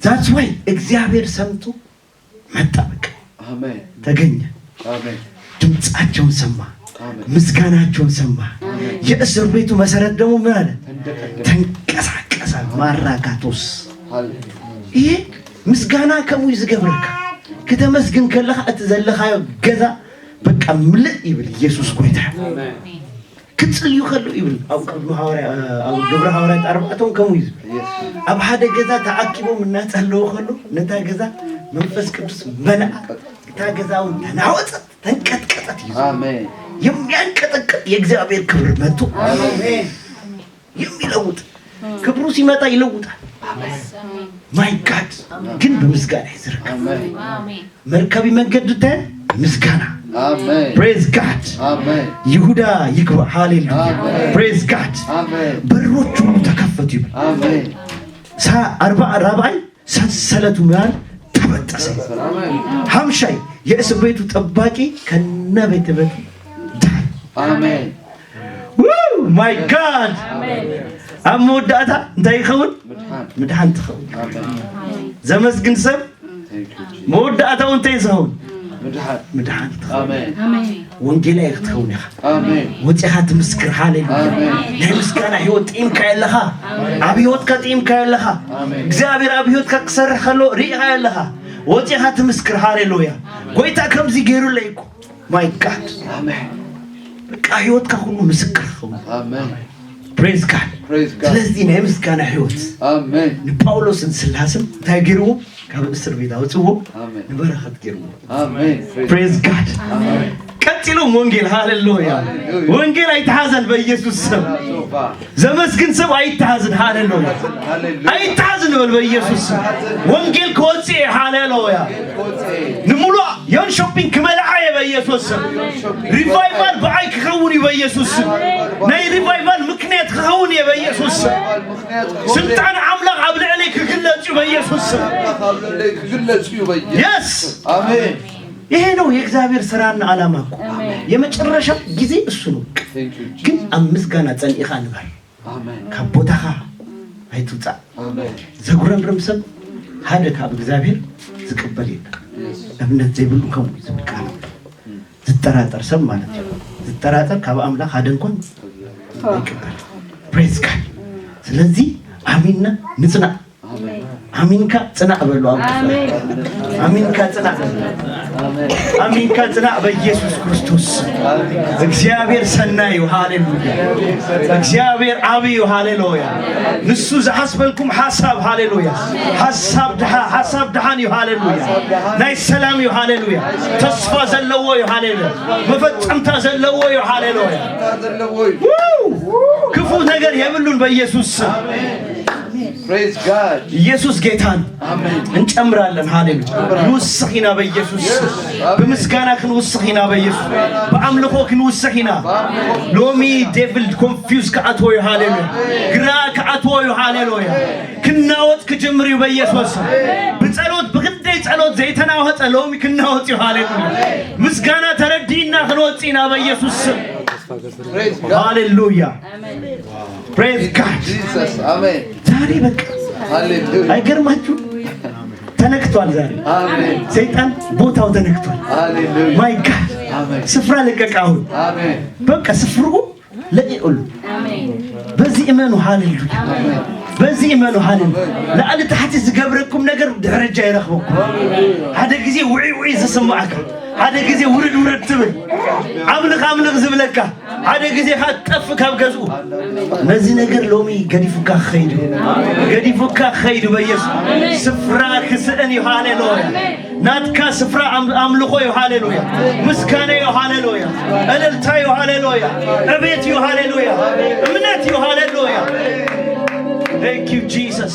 that's why እግዚኣብሔር ሰምቱ መጣ በቃ አሜን ተገኘ። አሜን ድምፃቸውን ሰማ፣ አሜን ምስጋናቸውን ሰማ። አሜን የእስር ቤቱ መሰረት ደግሞ ምን አለ? ተንደቀደቀ ተንቀሳቀሰ። ማራጋቶስ ሃሌሉያ ይሄ ምስጋና ከምኡ እዩ ዝገብረካ። ክተመስግን ከለኻ እቲ ዘለኻዮ ገዛ በቃ ምልእ ይብል። ኢየሱስ ጎይታ አሜን ክጽልዩ ከለዉ ይብል ኣብ ቅድሚ ሃዋርያ ኣብ ግብሪ ሃዋርያት ኣርባዕተውን ከምኡ እዩ ዝብል። ኢየሱስ ኣብ ሓደ ገዛ ተኣኪቦም እናጸለዉ ከለዉ ነታ ገዛ መንፈስ ቅዱስ መለኣ። እታ ገዛ እውን ተናወጸት፣ ተንቀጥቀጠት እዩ ዝብል። አሜን የሚያንቀጠቅጥ የእግዚአብሔር ክብር መጥቶ አሜን የሚለውጥ ክብሩ ሲመጣ ይለውጣል። My God ግን በምስጋና ይዝረጋ። አሜን መርከቢ መንገድ ተ ምስጋና አሜን Praise God። አሜን ይሁዳ ይግባ። ሃሌሉያ አሜን። Praise God። አሜን በሮች ሁሉ ተከፈቱ ይብል። አሜን ሳ አርባ ራብዓይ ሰንሰለቱ ምናል ተበጠሰ። አሜን ሐምሻይ የእስር ቤቱ ጠባቂ ከነ ቤተ ቤቱ ዳን። አሜን My God። ኣብ መወዳእታ እንታይ ይኸውን? ምድሓን ምድሓን ትኸውን። አሜን ዘመስግን ሰብ Thank you Jesus መወዳእታኡ እንታይ ዝኸውን? ምድሓን ምድሓን ትኸውን። አሜን ወንጌላዊ ክትኸውን ኢኻ። አሜን ወፂኻ ትምስክር። ሃሌሉያ አሜን ናይ ምስጋና ህይወት ጥኢምካ የለኻ። ኣብ ህይወትካ ጥኢምካ የለኻ። አሜን እግዚኣብሔር ኣብ ህይወትካ ክሰርሕ ከሎ ርኢኻ የለኻ። ወፂኻ ትምስክር። ሃሌሉያ ጎይታ ከምዚ ገይሩለይ እኮ። My God አሜን በቃ ህይወትካ ኩሉ ምስክር ክኸውን። አሜን Praise God። Praise God ስለዚ ናይ ምስጋና ህይወት አሜን ንጳውሎስን ስላስን እንታይ ገይርዎ? ካብ እስር ቤት ኣውፅዎ አሜን ንበረኸት ገይርዎ። አሜን Praise God። አሜን ቀፂሎም ወንጌል። ሃሌሉያ ሃሌሉያ። ወንጌል ኣይተሓዘን በኢየሱስ ስም። ሶፋ ዘመስግን ሰብ ኣይተሓዝን። ሃሌሉያ ሃሌሉያ ኣይተሓዝን በል በኢየሱስ ስም። ወንጌል ክወፅእ እየ። ሃሌሉያ ንምሉእ ዮንሾፒንግ ክመልዓ እየ በኢየሱስ ስም። ሪቫይቫል ብዓይ ክኸውን እዩ በኢየሱስ ስም። ናይ ሪቫይቫል ምክንያት ክኸውን እየ በኢየሱስ ስም። ስልጣን ኣምላኽ ኣብ ልዕለይ ክግለጽ እዩ በኢየሱስ ስም። ካብ ልዕለይ ክግለጽ እዩ በየ የስ አሜን ይሄ ነው የእግዚአብሔር ስራና ዓላማ እኮ። የመጨረሻ ጊዜ እሱ ነው። Thank you ግን ኣብ ምስጋና ጸኒእኻ ንበር። አሜን ካብ ቦታኻ ኣይትውጻእ። አሜን ዘጉረምርም ሰብ ሓደ ካብ እግዚኣብሔር ዝቅበል የለን። እምነት ዘይብሉ ከምኡ እዩ ዝብል ቃል። ዝጠራጠር ሰብ ማለት እዩ። ዝጠራጠር ካብ ኣምላኽ ሓደ እንኳን ኣይቅበል። Praise God። ስለዚ ኣሚንና ንጽናዕ። ኣሚንካ ጽናዕ በሉ። ኣብ ኣሚንካ ጽናዕ። ኣሚንካ ጽናዕ በኢየሱስ ክርስቶስ። እግዚኣብሔር ሰናይ እዩ። ሃሌሉያ። እግዚኣብሔር ዓቢ እዩ። ሃሌሉያ። ንሱ ዝሓስበልኩም ሓሳብ ሃሌሉያ። ሓሳብ ድሓ ሓሳብ ድሓን እዩ። ሃሌሉያ። ናይ ሰላም እዩ። ሃሌሉያ። ተስፋ ዘለዎ እዩ። ሃሌሉያ። መፈጸምታ ዘለዎ እዩ። ሃሌሉያ። ዘለዎ እዩ ክፉ ነገር የብሉን በኢየሱስ ስም። Praise God ኢየሱስ ጌታን አሜን እንጨምራለን። ሃሌሉያ። ንውስኽ ኢና በኢየሱስ ስም። ብምስጋና ክንውስኽ ኢና በኢየሱስ። ብኣምልኾ ክንውስኽ ኢና። ሎሚ ዴቪል ኮንፊውዝ ክኣትዎ እዩ። ሃሌሉያ። ግራ ክኣትዎ እዩ። ሃሌሉያ። ክናወጥ ክጅምር እዩ በኢየሱስ ስም። ብጸሎት ብክንደይ ጸሎት ዘይተናወጠ ሎሚ ክናወጥ እዩ። ሃሌሉያ። ምስጋና ተረዲእና ክንወጽእ ኢና በኢየሱስ ስም። Praise God ሃሌሉያ። Praise God። Jesus አሜን ዛሬ በቃ ሃሌሉያ አይገርማችሁ? ተነክቷል። ዛሬ አሜን ሰይጣን ቦታው ተነክቷል። ሃሌሉያ My God አሜን ስፍራ ለቀቅ። አሁን አሜን በቃ ስፍሩ ለቅቁሉ። በዚህ እመኑ። ሃሌሉያ። በዚ እመኑ። ሃሌሉያ። ላዕሊ ታሕቲ ዝገብረኩም ነገር ደረጃ ይረኽበኩም። ሓደ ግዜ ውዒ ውዒ ዝስማዓካ፣ ሓደ ግዜ ውርድ ውርድ ትብል፣ ኣምልኽ ኣምልኽ ዝብለካ፣ ሓደ ግዜ ኻ ጠፍ ካብ ገዝኡ። ነዚ ነገር ሎሚ ገዲፉካ ኸይዱ፣ ገዲፉካ ኸይዱ። በኢየሱስ ስፍራ ክስእን እዩ። ሃሌሉያ። ናትካ ስፍራ ኣም- ኣምልኾ እዩ። ሃሌሉያ። ምስጋና እዩ። ሃሌሉያ። እልልታ እዩ። ሃሌሉያ። ዕቤት እዩ። ሃሌሉያ። እምነት እዩ። ሃሌሉያ። Thank you Jesus.